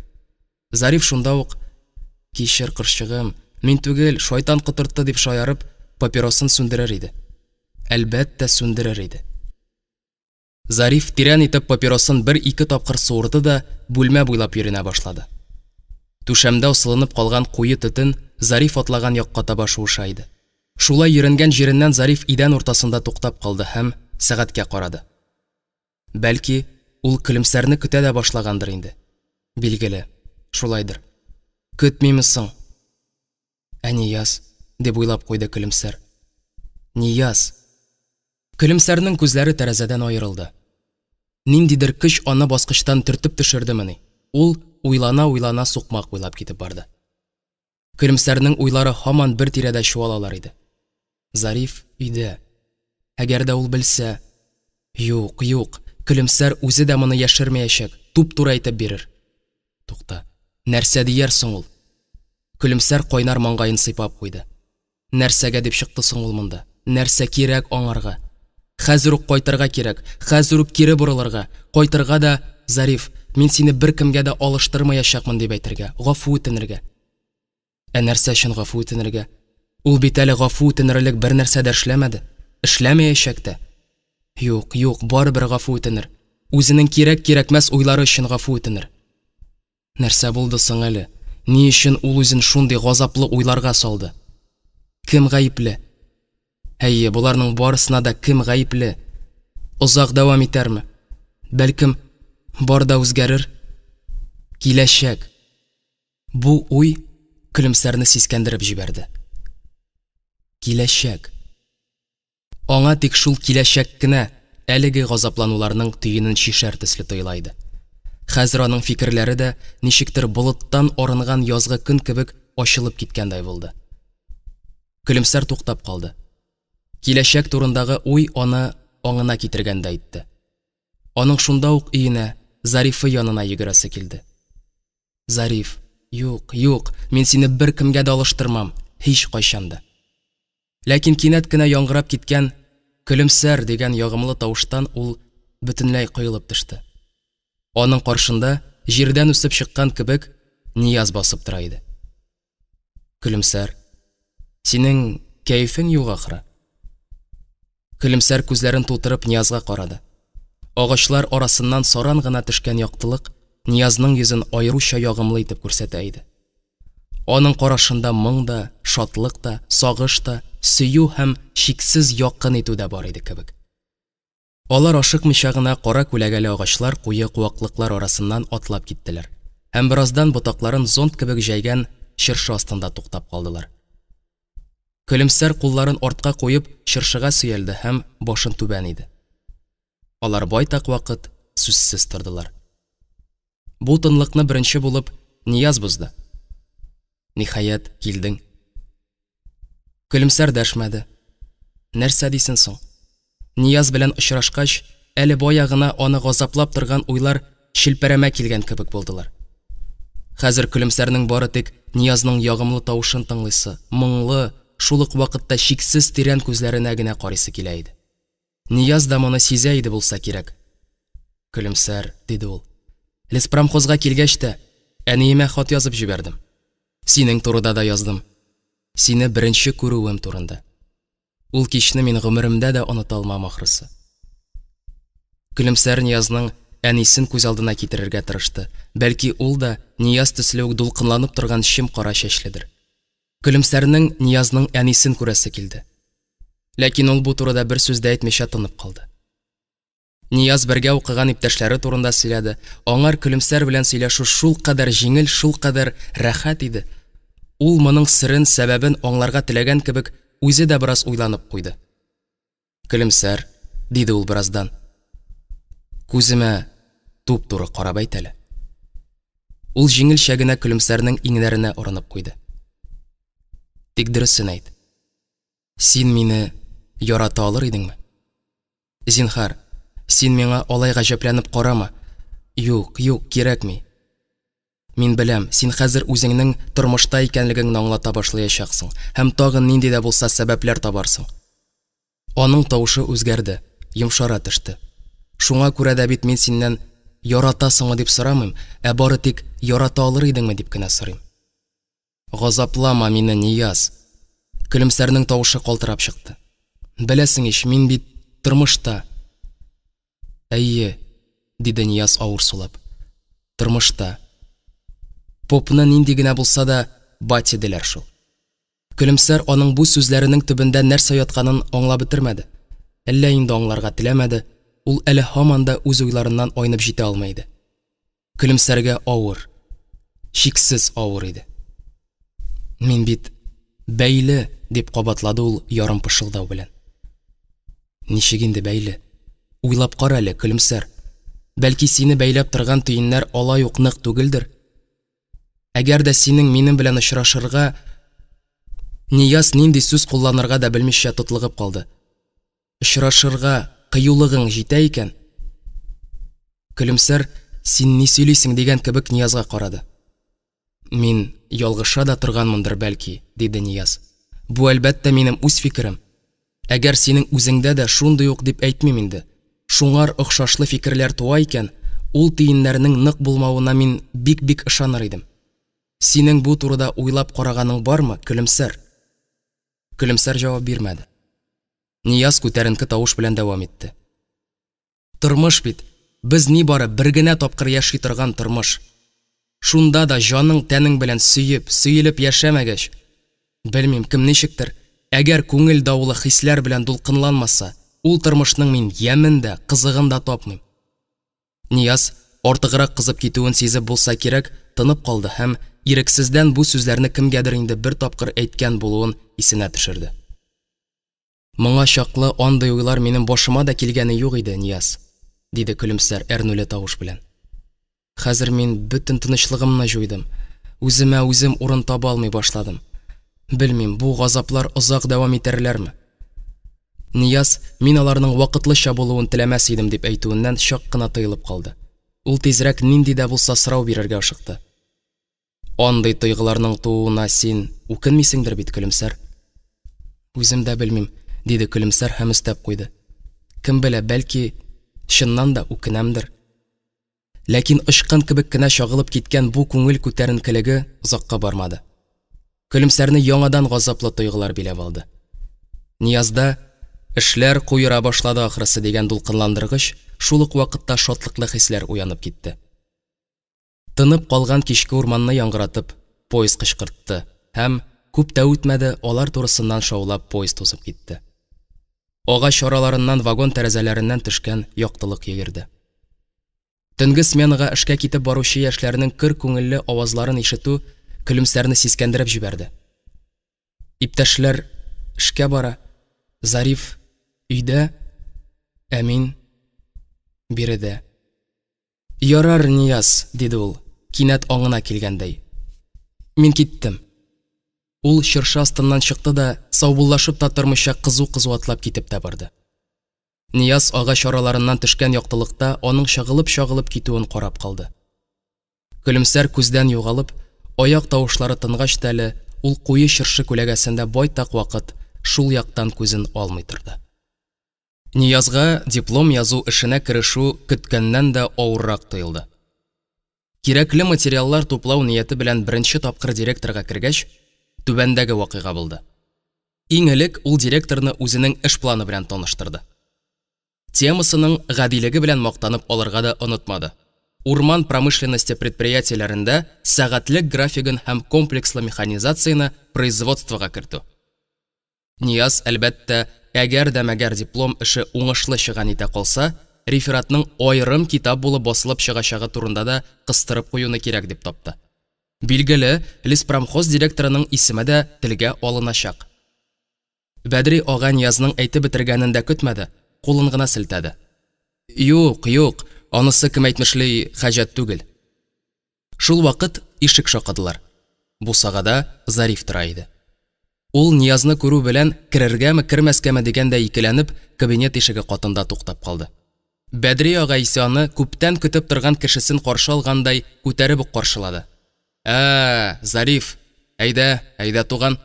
Зариф шунда ук, Кичер, кошчыгым, мин түгел, шайтан котыртты, дип шаярып, папиросын сүндерер иде. Әлбәттә, сүндерер иде. Зариф тирән итеп папиросын бер-ике тапкыр суырды да бүлмә буйлап йөренә башлады. Түшәмдә асылынып калган куе төтен Зариф атлаган якка таба шуыша иде. Шулай йөренгән җиреннән Зариф идән уртасында туктап калды һәм сәгатькә карады. Бәлки, ул Көлемсәрне көтә дә башлагандыр инде. Билгеле, шулайдыр. Көтмиме соң? Ә Нияз, дип уйлап куйды Көлемсәр. Нияз! Көлемсәрнең күзләре тәрәзәдән аерылды. Ниндидер көч аны баскычтан төртеп төшердемени, ул уйлана-уйлана сукмак буйлап китеп барды. Көлемсәрнең уйлары һаман бер тирәдә чуалалар иде. Зариф өйдә. Әгәр дә ул белсә... Юк, юк, Көлемсәр үзе дә моны яшермәячәк, туп-туры әйтеп бирер. Тукта, нәрсә дияр соң ул? Көлемсәр кайнар маңгаен сыйпап куйды. Нәрсәгә дип чыкты соң ул монда? Нәрсә кирәк аңарга? Хәзер үк кайтырга кирәк, хәзер үк кире борылырга, кайтырга да, Зариф, мин сине беркемгә дә алыштырмаячакмын дип әйтергә, гафу үтенергә. Ә нәрсә өчен гафу үтенергә? Ул бит әле гафу үтенерлек бернәрсә дә эшләмәде. Эшләмәячәк тә. Юк, юк, барыбер гафу үтенер. Үзенең кирәк-кирәкмәс уйлары өчен гафу үтенер. Нәрсә булды соң әле? Ни өчен ул үзен шундый газаплы уйларга салды? Кем гаепле? Әйе, боларның барысына да кем гаепле? Озак дәвам итәрме? Бәлкем, бар да үзгәрер? Киләчәк. Бу уй Көлемсәрне сискәндереп җибәрде. Киләчәк. Аңа тик шул киләчәк кенә әлеге газаплануларның төенен чишәр төсле тоела иде. Хәзер аның фикерләре дә ничектер болыттан арынган язгы көн кебек ачылып киткәндәй булды. Көлемсәр туктап калды. Киләчәк турындагы уй аны аңына китергәндәй итте. Аның шунда ук өенә, Зарифы янына йөгерәсе килде. Зариф, юк, юк, мин сине беркемгә дә алыштырмам, һичкайчан да. Ләкин кинәт кенә яңгырап киткән Көлемсәр дигән ягымлы тавыштан ул бөтенләй коелып төште. Аның каршында, җирдән үсеп чыккан кебек, Нияз басып тора иде. Көлемсәр, синең Кәефең юк ахры. Көлемсәр күзләрен тутырып Ниязга карады. Агачлар арасыннан саран гына төшкән яктылык Ниязның йөзен аеруча ягымлы итеп күрсәтә иде. Аның карашында моң да, шатлык та, сагыш та, сөю һәм чиксез якын итү дә бар иде кебек. Алар ашыкмыйча гына кара күләгәле агачлар куе куаклыклар арасыннан атлап киттеләр һәм бераздан ботакларын зонт кебек җәйгән чыршы астында туктап калдылар. Көлемсәр кулларын артка куеп чыршыга сөялде һәм башын түбән иде. Алар байтак вакыт сүзсез тордылар. Бу тынлыкны беренче булып Нияз бозды. Ниһаять, килдең. Көлемсәр дәшмәде. Нәрсә дисен соң? Нияз белән очрашкач, әле бая гына аны газаплап торган уйлар челпәрәмә килгән кебек булдылар. Хәзер Көлемсәрнең бары тик Ниязның ягымлы тавышын тыңлыйсы, моңлы, шул ук вакытта чиксез тирән күзләренә генә карыйсы килә иде. Нияз да моны сизә иде булса кирәк. Көлемсәр, диде ул. Леспромхозга килгәч тә, әниемә хат язып җибәрдем. Синең турыда да яздым. Сине беренче күрүем турында. Ул кичне мин гомеремдә дә оныта алмам ахрысы. Көлемсәр Ниязның әнисен күз алдына китерергә тырышты. Бәлки ул да Нияз төсле үк дулкынланып торган чем кара чәчледер. Көлемсәрнең Ниязның әнисен күрәсе килде. Ләкин ул бу турыда бер сүз дә әйтмичә тынып калды. Нияз бергә укыган иптәшләре турында сөйләде. Аңар Көлемсәр белән сөйләшү шулкадәр җиңел, шулкадәр рәхәт иде. Ул моның серен, сәбәбен аңларга теләгән кебек, үзе дә бераз уйланып куйды. Көлемсәр, диде ул бераздан. Күземә туп-туры карап әйт әле. Ул җиңелчә генә Көлемсәрнең иңнәренә орынып куйды. Тик дөресен әйт. Син мине ярата алыр идеңме? Зинһар, син миңа алай гаҗәпләнеп карама. Юк, юк, кирәкми. Мин беләм, син хәзер үзеңнең тормышта икәнлегеңне аңлата башлаячаксың һәм тагын нинди дә булса сәбәпләр табарсың. Аның тавышы үзгәрде, йомшара төште. Шуңа күрә дә бит мин синнән яратасыңмы дип сорамыйм, ә бары тик ярата алыр идеңме дип кенә сорыйм. Газаплама мине, Нияз. Көлемсәрнең тавышы калтырап чыкты. Беләсең ич, мин бит тормышта. Әйе, диде Нияз авыр сулап. Тормышта. Попны нинди генә булса да батя диләр шул. Көлемсәр аның бу сүзләренең төбендә нәрсә ятканын аңлап бетермәде. Әллә инде аңларга теләмәде, ул әле һаман да үз уйларыннан айнып җитә алмый иде. Көлемсәргә авыр, чиксез авыр иде. Мин бит бәйле, дип кабатлады ул ярым пышылдау белән. Ничек инде бәйле? Уйлап кара әле, Көлемсәр. Бәлки сине бәйләп торган төеннәр алай ук нык түгелдер? Әгәр дә синең минем белән очрашырга Нияз нинди сүз кулланырга да белмичә тотлыгып калды. Очрашырга кыюлыгың җитә икән. Көлемсәр, син ни сөйлисең дигән кебек Ниязга карады. Мин ялгыша да торганмындыр бәлки, диде Нияз. Бу әлбәттә минем үз фикерем. Әгәр синең үзеңдә дә шундый ук дип әйтмим инде. Шуңар охшашлы фикерләр туа икән, ул төеннәрнең нык булмавына мин бик-бик ышаныр идем. Синең бу турыда уйлап караганың бармы, Көлемсәр? Көлемсәр җавап бирмәде. Нияз күтәренке тавыш белән дәвам итте. Тормыш бит, без нибары бер генә тапкыр яши торган тормыш. Шунда да җаның тәнең белән сөеп, сөелеп яшәмәгәч, белмим, кем ничектер, әгәр күңел давылы хисләр белән дулкынланмаса, ул тормышның мин ямен дә, кызыгын да тапмыйм. Нияз, артыграк кызып китүен сизеп булса кирәк, тынып калды һәм ирексездән бу сүзләрне кемгәдер инде бер тапкыр әйткән булуын исенә төшерде. Моңа чаклы андый уйлар минем башыма да килгәне юк иде, Нияз, диде Көлемсәр әрнүле тавыш белән. Хәзер мин бөтен тынычлыгымны җуйдым. Үземә үзем урын таба алмый башладым. Белмим, бу газаплар озак дәвам итәрләрме? Нияз, мин аларның вакытлыча булуын теләмәс идем дип әйтүеннән чак кына тыелып калды. Ул тизрәк нинди дә булса сорау бирергә ашыкты. Андый тойгыларның тууына син үкенмисеңдер бит, Көлемсәр? Үзем дә белмим, диде Көлемсәр һәм өстәп куйды. Кем белә, бәлки, чыннан да үкенәмдер. Ләкин очкын кебек кенә чагылып киткән бу күңел күтәренкелеге озакка бармады. Көлемсәрне яңадан газаплы тойгылар биләп алды. Ниязда эшләр куера башлады ахрысы дигән дулкынландыргыч, шул ук вакытта шатлыклы хисләр уянып китте. Тынып калган кичке урманны яңгыратып, поезд кычкыртты һәм, күп тә үтмәде, алар турысыннан шаулап поезд узып китте. Агач араларыннан вагон тәрәзәләреннән төшкән яктылык йөгерде. Төнге сменага эшкә китеп баручы яшьләрнең көр күңелле авазларын ишетү Көлемсәрне сискәндереп җибәрде. Иптәшләр эшкә бара, Зариф өйдә, ә мин биредә. Ярар, Нияз, диде ул, кинәт аңына килгәндәй. Мин киттем. Ул чыршы астыннан чыкты да, саубуллашып та тормыйча кызу-кызу атлап китеп тә барды. Нияз агач араларыннан төшкән яктылыкта аның чагылып-чагылып китүен карап калды. Көлемсәр күздән югалып, аяк тавышлары тынгач та әле ул куе чыршы күләгәсендә байтак вакыт шул яктан күзен алмый торды. Ниязга диплом язу эшенә керешү көткәннән дә авыррак тоелды. Кирәкле материаллар туплау нияте белән беренче тапкыр директорга кергәч, түбәндәге вакыйга булды. Иң элек ул директорны үзенең эш планы белән таныштырды. Темасының гадилеге белән мактанып алырга да онытмады. Урман промышленности предприятиеләрендә сәгатьлек графигын һәм комплекслы механизацияне производствога кертү. Нияз, әлбәттә, әгәр дә мәгәр диплом эше уңышлы чыга нитә калса, рефератның аерым китап булып басылып чыгачагы турында да кыстырып куюны кирәк дип тапты. Билгеле, леспромхоз директорының исеме дә телгә алыначак. Бәдри ага Ниязның әйтеп бетергәнен дә көтмәде, кулын гына селтәде. Юк, юк, анысы, кем әйтмешли, хаҗәт түгел. Шул вакыт ишек шакыдылар. Бусагада Зариф тора иде. Ул Ниязны күрү белән керергәме, кермәскәме дигәндәй икеләнеп, кабинет ишеге катында туктап калды. Бәдри ага исә аны күптән көтеп торган кешесен каршы алгандай күтәреп үк каршылады. Ә, Зариф, әйдә, әйдә, туган.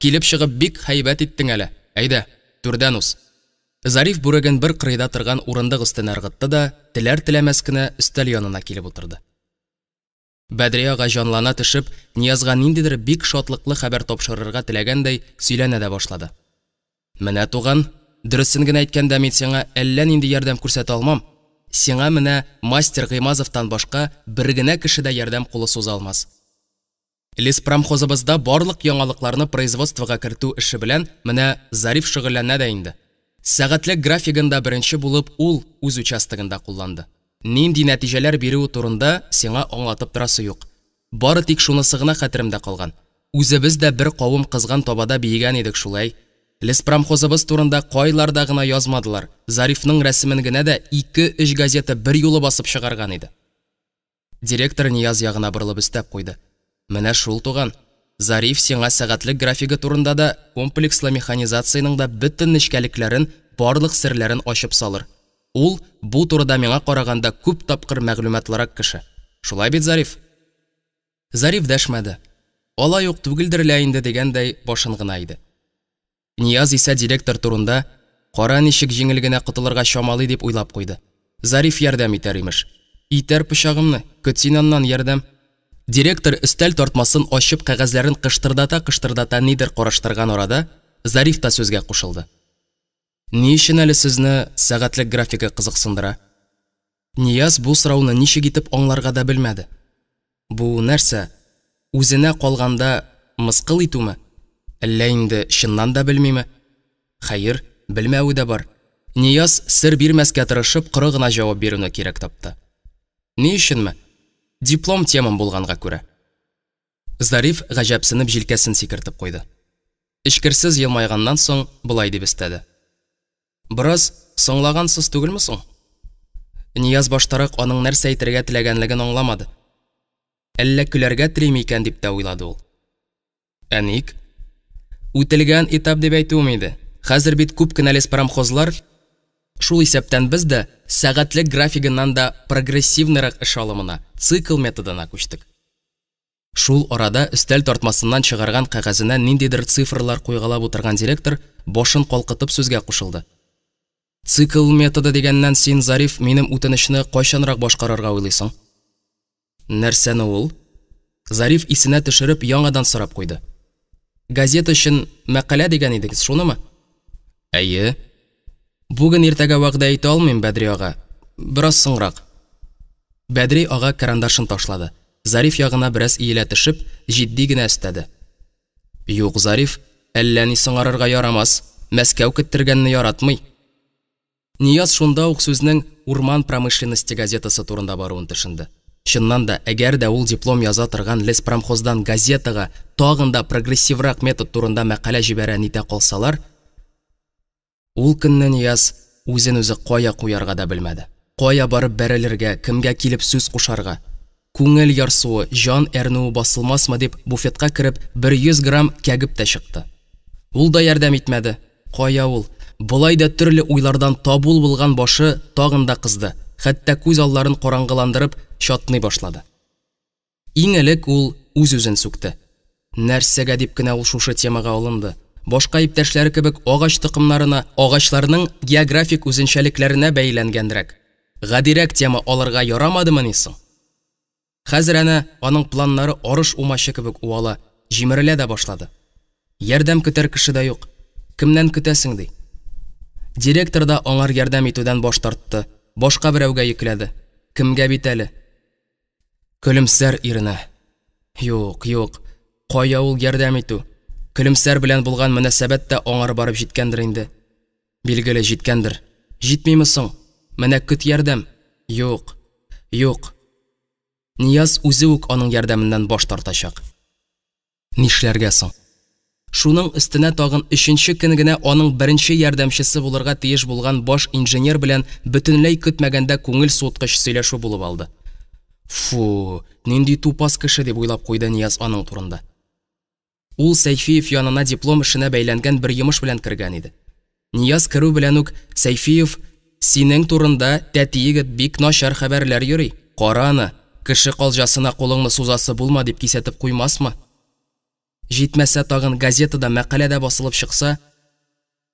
Килеп чыгып бик һәйбәт иттең әле. Әйдә, түрдән уз. Зариф бүреген бер кырыйда торган урындык өстенә ыргытты да, теләр-теләмәс кенә өстәл янына килеп утырды. Бәдри ага җанлана төшеп, Ниязга ниндидер бик шатлыклы хәбәр тапшырырга теләгәндәй сөйләнә дә башлады. Менә, туган, дөресен генә әйткәндә, мин сиңа әллә нинди ярдәм күрсәтә алмам. Сиңа менә мастер Гыймазовтан башка бер генә кеше дә ярдәм кулы суза алмас. Леспромхозыбызда барлык яңалыкларны производствога кертү эше белән менә Зариф шөгыльләнә дә инде. Сәгатьлек графигын да беренче булып ул үз участогында кулланды. Нинди нәтиҗәләр бирүе турында сиңа аңлатып торасы юк. Бары тик шунысы гына хәтеремдә калган. Үзебез дә бер кавым кызган табада биегән идек шулай. Леспромхозыбыз турында кайларда гына язмадылар. Зарифның рәсемен генә дә ике-өч газета берьюлы басып чыгарган иде. Директор Нияз ягына борылып өстәп куйды. Менә шул, туган. Зариф сиңа сәгатьлек графигы турында да, комплекслы механизациянең дә бөтен нечкәлекләрен, барлык серләрен ачып салыр. Ул бу турыда миңа караганда күп тапкыр мәгълүматлырак кеше. Шулай бит, Зариф? Зариф дәшмәде. Алай ук түгелдер лә инде дигәндәй башын гына иде. Нияз исә директор турында кара ничек җиңел генә котылырга чамалый дип уйлап куйды. Зариф ярдәм итәр, имеш. Итәр пычагымны, көт син аннан ярдәм. Директор өстәл тартмасын ачып кәгазьләрен кыштырдата-кыштырдата нидер караштырган арада, Зариф та сүзгә кушылды. Ни өчен әле сезне сәгатьлек графигы кызыксындыра? Нияз бу сорауны ничек итеп аңларга да белмәде. Бу нәрсә, үзенә калганда мыскыл итүме? Әллә инде чыннан да белмиме? Хәер, белмәве дә бар. Нияз сер бирмәскә тырышып, коры гына җавап бирүне кирәк тапты. Ни өченме? Диплом темам булганга күрә. Зариф гаҗәпсенеп җилкәсен сикертеп куйды. Эчкерсез елмайганнан соң болай дип өстәде. Бераз соңлагансыз түгелме соң? Нияз баштарак аның нәрсә әйтергә теләгәнлеген аңламады. Әллә көләргә телиме икән дип тә уйлады ул. Ә ник? Үтелгән этап дип әйтүем иде. Хәзер бит күп кенә леспромхозлар, шул исәптән без дә, сәгатьлек графигыннан да прогрессивныйрак эш алымына, цикл методына күчтек. Шул арада өстәл тартмасыннан чыгарган кәгазенә ниндидер цифрлар куйгалап утырган директор башын калкытып сүзгә кушылды. Цикл методы дигәннән син, Зариф, минем үтенечне кайчанрак башкарырга уйлыйсың? Нәрсәне ул? Зариф исенә төшереп яңадан сорап куйды. Газета өчен мәкалә дигән идегез, шунымы? Әйе. Бүген иртәгә вәгъдә итә алмыйм, Бәдри ага. Бераз соңрак. Бәдри ага карандашын ташлады. Зариф ягына бераз иелә төшеп, җитди генә өстәде. Юк, Зариф, әллә ни соңарырга ярамас. Мәскәү көттергәнне яратмый. Нияз шунда ук сүзнең Урман промышленности газетасы турында баруын төшенде. Чыннан да, әгәр дә ул диплом яза торган леспромхоздан газетага тагын да прогрессиврак метод турында мәкалә җибәрә нитә калсалар, Ул көнне Нияз үзен-үзе кая куярга да белмәде. Кая барып бәрелергә, кемгә килеп сүз кушарга? Күңел ярсуы, җан әрнүе басылмасмы дип, буфетка кереп, бер 100 грамм кәгеп тә чыкты. Ул да ярдәм итмәде. Кая ул? Болай да төрле уйлардан табул булган башы тагын да кызды, хәтта күз алларын караңгыландырып, чатный башлады. Иң элек ул үз-үзен сүкте. Нәрсәгә дип кенә ул шушы темага алынды? Башка иптәшләре кебек агач токымнарына, агачларның географик үзенчәлекләренә бәйләнгәнрәк, гадирәк тема алырга ярамадымыни соң? Хәзер әнә аның планнары арыш умачы кебек уала, җимерелә дә башлады. Ярдәм көтәр кеше дә юк. Кемнән көтәсең, ди? Директор да аңар ярдәм итүдән баш тартты, башка берәүгә йөкләде. Кемгә бит әле? Көлемсәр иренә. Юк, юк, кая ул ярдәм итү? Көлемсәр белән булган мөнәсәбәт тә аңар барып җиткәндер инде. Билгеле, җиткәндер. Җитмиме соң? Менә көт ярдәм. Юк, юк. Нияз үзе үк аның ярдәменнән баш тартачак. Нишләргә соң? Шуның өстенә тагын өченче көн генә аның беренче ярдәмчесе булырга тиеш булган баш инженер белән бөтенләй көтмәгәндә күңел суыткыч сөйләшү булып алды. Фу, нинди тупас кеше дип уйлап куйды Нияз аның турында. Ул Сәйфиев янына диплом эшенә бәйләнгән бер йомыш белән кергән иде. Нияз керү белән үк Сәйфиев, Синең турында, тәти егет, бик начар хәбәрләр йөри. Кара аны, кеше калҗасына кулыңны сузасы булма, дип кисәтеп куймасмы? Җитмәсә тагын газетада мәкалә дә басылып чыкса,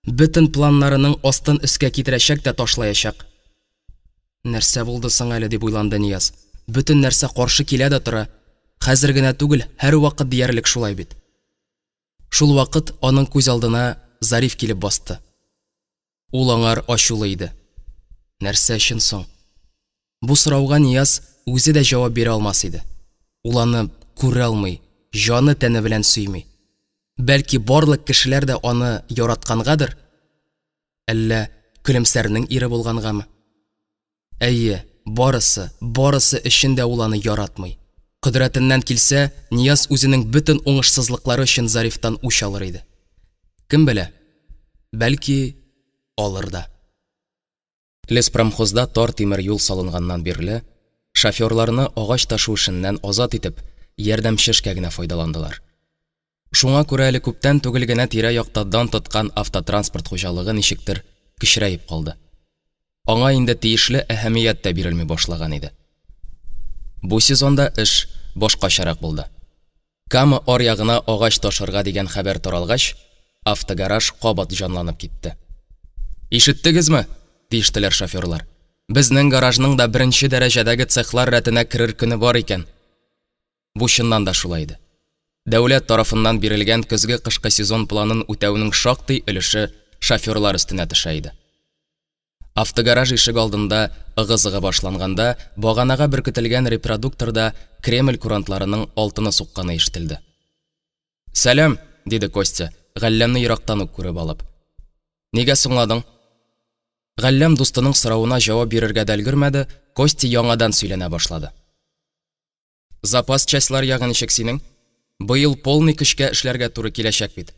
бөтен планнарының астын өскә китерәчәк тә ташлаячак. Нәрсә булды соң әле, дип уйланды Нияз. Бөтен нәрсә каршы килә дә тора. Хәзер генә түгел, һәрвакыт диярлек шулай бит. Шул вакыт аның күз алдына Зариф килеп басты. Ул аңар ачулы иде. Нәрсә өчен соң? Бу сорауга Нияз үзе дә җавап бирә алмас иде. Ул аны күрә алмый, җаны-тәне белән сөйми. Бәлки барлык кешеләр дә аны яраткангадыр? Әллә Көлемсәрнең ире булгангамы? Әйе, барысы, барысы өчен дә ул аны яратмый. Кодрәтеннән килсә, Нияз үзенең бөтен уңышсызлыклары өчен Зарифтан үч алыр иде. Кем белә, бәлки, алыр да. Леспромхозда тар тимер юл салынганнан бирле, шоферларны агач ташу эшеннән азат итеп, ярдәмче эшкә генә файдаландылар. Шуңа күрә әле күптән түгел генә тирә-якта дан тоткан автотранспорт хуҗалыгы ничектер кечерәеп калды. Аңа инде тиешле әһәмият тә бирелми башлаган иде. Бу сезонда эш башкачарак булды. Кама аръягына агач ташырга дигән хәбәр таралгач, автогараж кабат җанланып китте. Ишеттегезме? диештеләр шоферлар. Безнең гаражның да беренче дәрәҗәдәге цехлар рәтенә керер көне бар икән. Бу чыннан да шулай иде. Дәүләт тарафыннан бирелгән көзге-кышкы сезон планын үтәүнең шактый өлеше шоферлар өстенә төшә иде. Автогараж ишек алдында ыгы-зыгы башланганда, баганага беркетелгән репродукторда Кремль курантларының алтыны сукканы ишетелде. Сәлам! диде Костя, Галләмне ерактан ук күреп алып. Нигә соңладың? Галләм дустының соравына җавап бирергә дә өлгермәде, Костя яңадан сөйләнә башлады. Запас частьлар ягы ничек синең? Быел полный көчкә эшләргә туры киләчәк бит.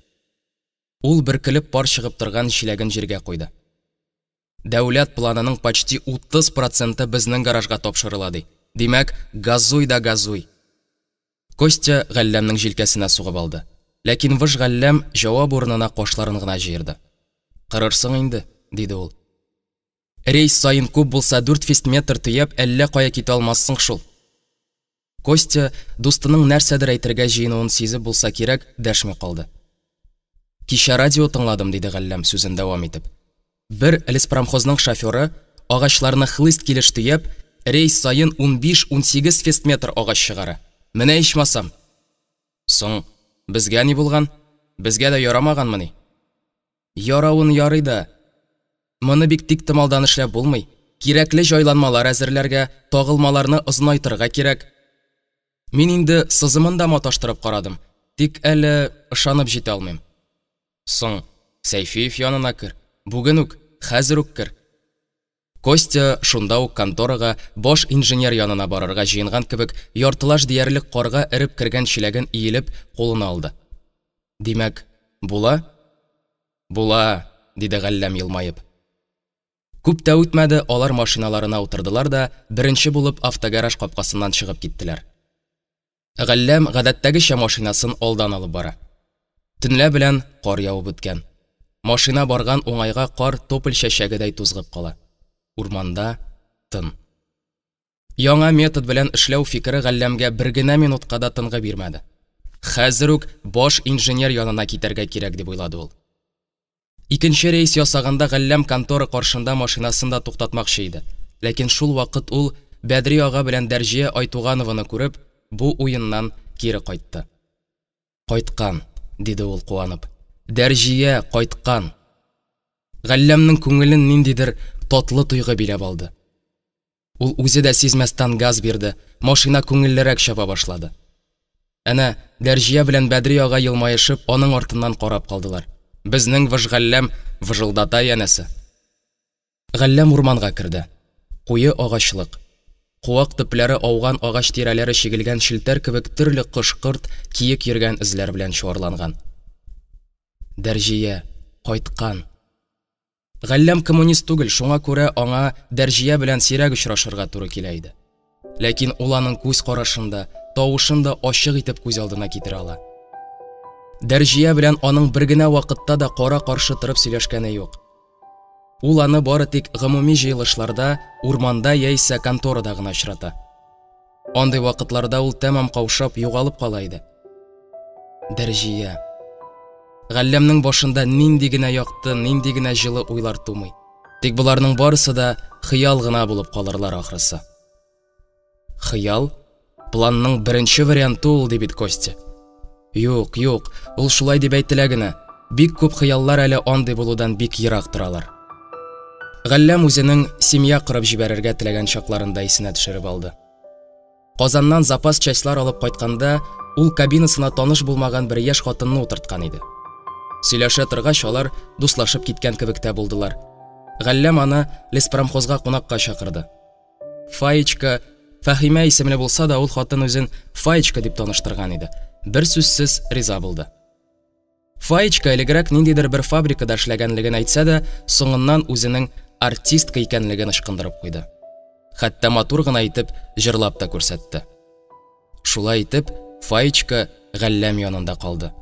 Ул бөркелеп пар чыгып торган чиләген җиргә куйды. Дәүләт планының почти 30 проценты безнең гаражга тапшырыла, ди. Димәк, газуй да газуй. Костя Галләмнең җилкәсенә сугып алды. Ләкин выж Галләм җавап урынына кашларын гына җыерды. Кырырсың инде, диде ул. Рейс саен күп булса дүрт фестметр төяп әллә кая китә алмассың шул. Костя, дустының нәрсәдер әйтергә җыенуын сизеп булса кирәк, дәшми калды. Кичә радио тыңладым, диде Галләм, сүзен дәвам итеп. Бер леспромхозның шоферы, агачларны хлыст килеш төяп, рейс саен 15-18 фестметр агач чыгара. Менә ичмасам! Соң, безгә ни булган? Безгә дә ярамаганмыни? Яравын ярый да, моны бик тиктомалдан эшләп булмый. Кирәкле җайланмалар әзерләргә, тагылмаларны озынайтырга кирәк. Мин инде сызымын да маташтырып карадым, тик әле ышанып җитә алмыйм. Соң, Сәйфиев янына кер. Бүген үк, хәзер үк кер. Костя шунда ук конторага, баш инженер янына барырга җыенган кебек, яртылаш диярлек карга эреп кергән чиләген иелеп кулына алды. Димәк, була? Була, диде Галләм елмаеп. Күп тә үтмәде, алар машиналарына утырдылар да, беренче булып автогараж капкасыннан чыгып киттеләр. Галләм гадәттәгечә машинасын алдан алып бара. Төнлә белән кар явып үткән. Машина барган уңайга кар тополь чәчәгедәй тузгып кала. Урманда тын. Яңа метод белән эшләү фикере Галләмгә бер генә минутка да тынгы бирмәде. Хәзер үк баш инженер янына китәргә кирәк дип уйлады ул. Икенче рейс ясаганда Галләм контора каршында машинасын да туктатмакчы иде. Ләкин шул вакыт ул Бәдри ага белән Дәрҗия Айтуганованы күреп, бу уеннан кире кайтты. Кайткан, диде ул куанып. Дәрҗия кайткан. Галләмнең күңелен ниндидер татлы тойгы биләп алды. Ул үзе дә сизмәстән газ бирде, машина күңеллерәк чаба башлады. Әнә, Дәрҗия белән Бәдри ага елмаешып, аның артыннан карап калдылар. Безнең выж Галләм выжылдата янәсе. Галләм урманга керде. Куе агачлык. Куак төпләре ауган агач тирәләре чигелгән челтәр кебек төрле кош-корт, киек йөргән эзләр белән чуарланган. Дәрҗия кайткан. Галләм коммунист түгел, шуңа күрә аңа Дәрҗия белән сирәк очрашырга туры килә иде. Ләкин ул аның күз карашын да, тавышын да ачык итеп күз алдына китерә ала. Дәрҗия белән аның бер генә вакытта да кара-каршы торып сөйләшкәне юк. Ул аны бары тик гомуми җыелышларда, урманда яисә конторада гына очрата. Андый вакытларда ул тәмам каушап, югалып кала иде. Дәрҗия. Галләмнең башында нинди генә якты, нинди генә җылы уйлар тумый. Тик боларның барысы да хыял гына булып калырлар ахрысы. Хыял? Планның беренче варианты ул, ди бит Костя. Юк, юк, ул шулай дип әйтелә генә. Бик күп хыяллар әле андый булудан бик ерак торалар. Галләм үзенең семья корып җибәрергә теләгән чакларын да исенә төшереп алды. Казаннан запас частьлар алып кайтканда, ул кабинасына таныш булмаган бер яшь хатынны утырткан иде. Сөйләшә торгач, алар дуслашып киткән кебек тә булдылар. Галләм аны леспромхозга кунакка чакырды. Фаечка, Фәһимә исемле булса да, ул хатын үзен Фаечка дип таныштырган иде. Бер сүзсез риза булды. Фаечка элегрәк ниндидер бер фабрикада эшләгәнлеген әйтсә дә, соңыннан үзенең артистка икәнлеген ычкындырып куйды. Хәтта матур гына итеп җырлап та күрсәтте. Шулай итеп, Фаечка Галләм янында калды.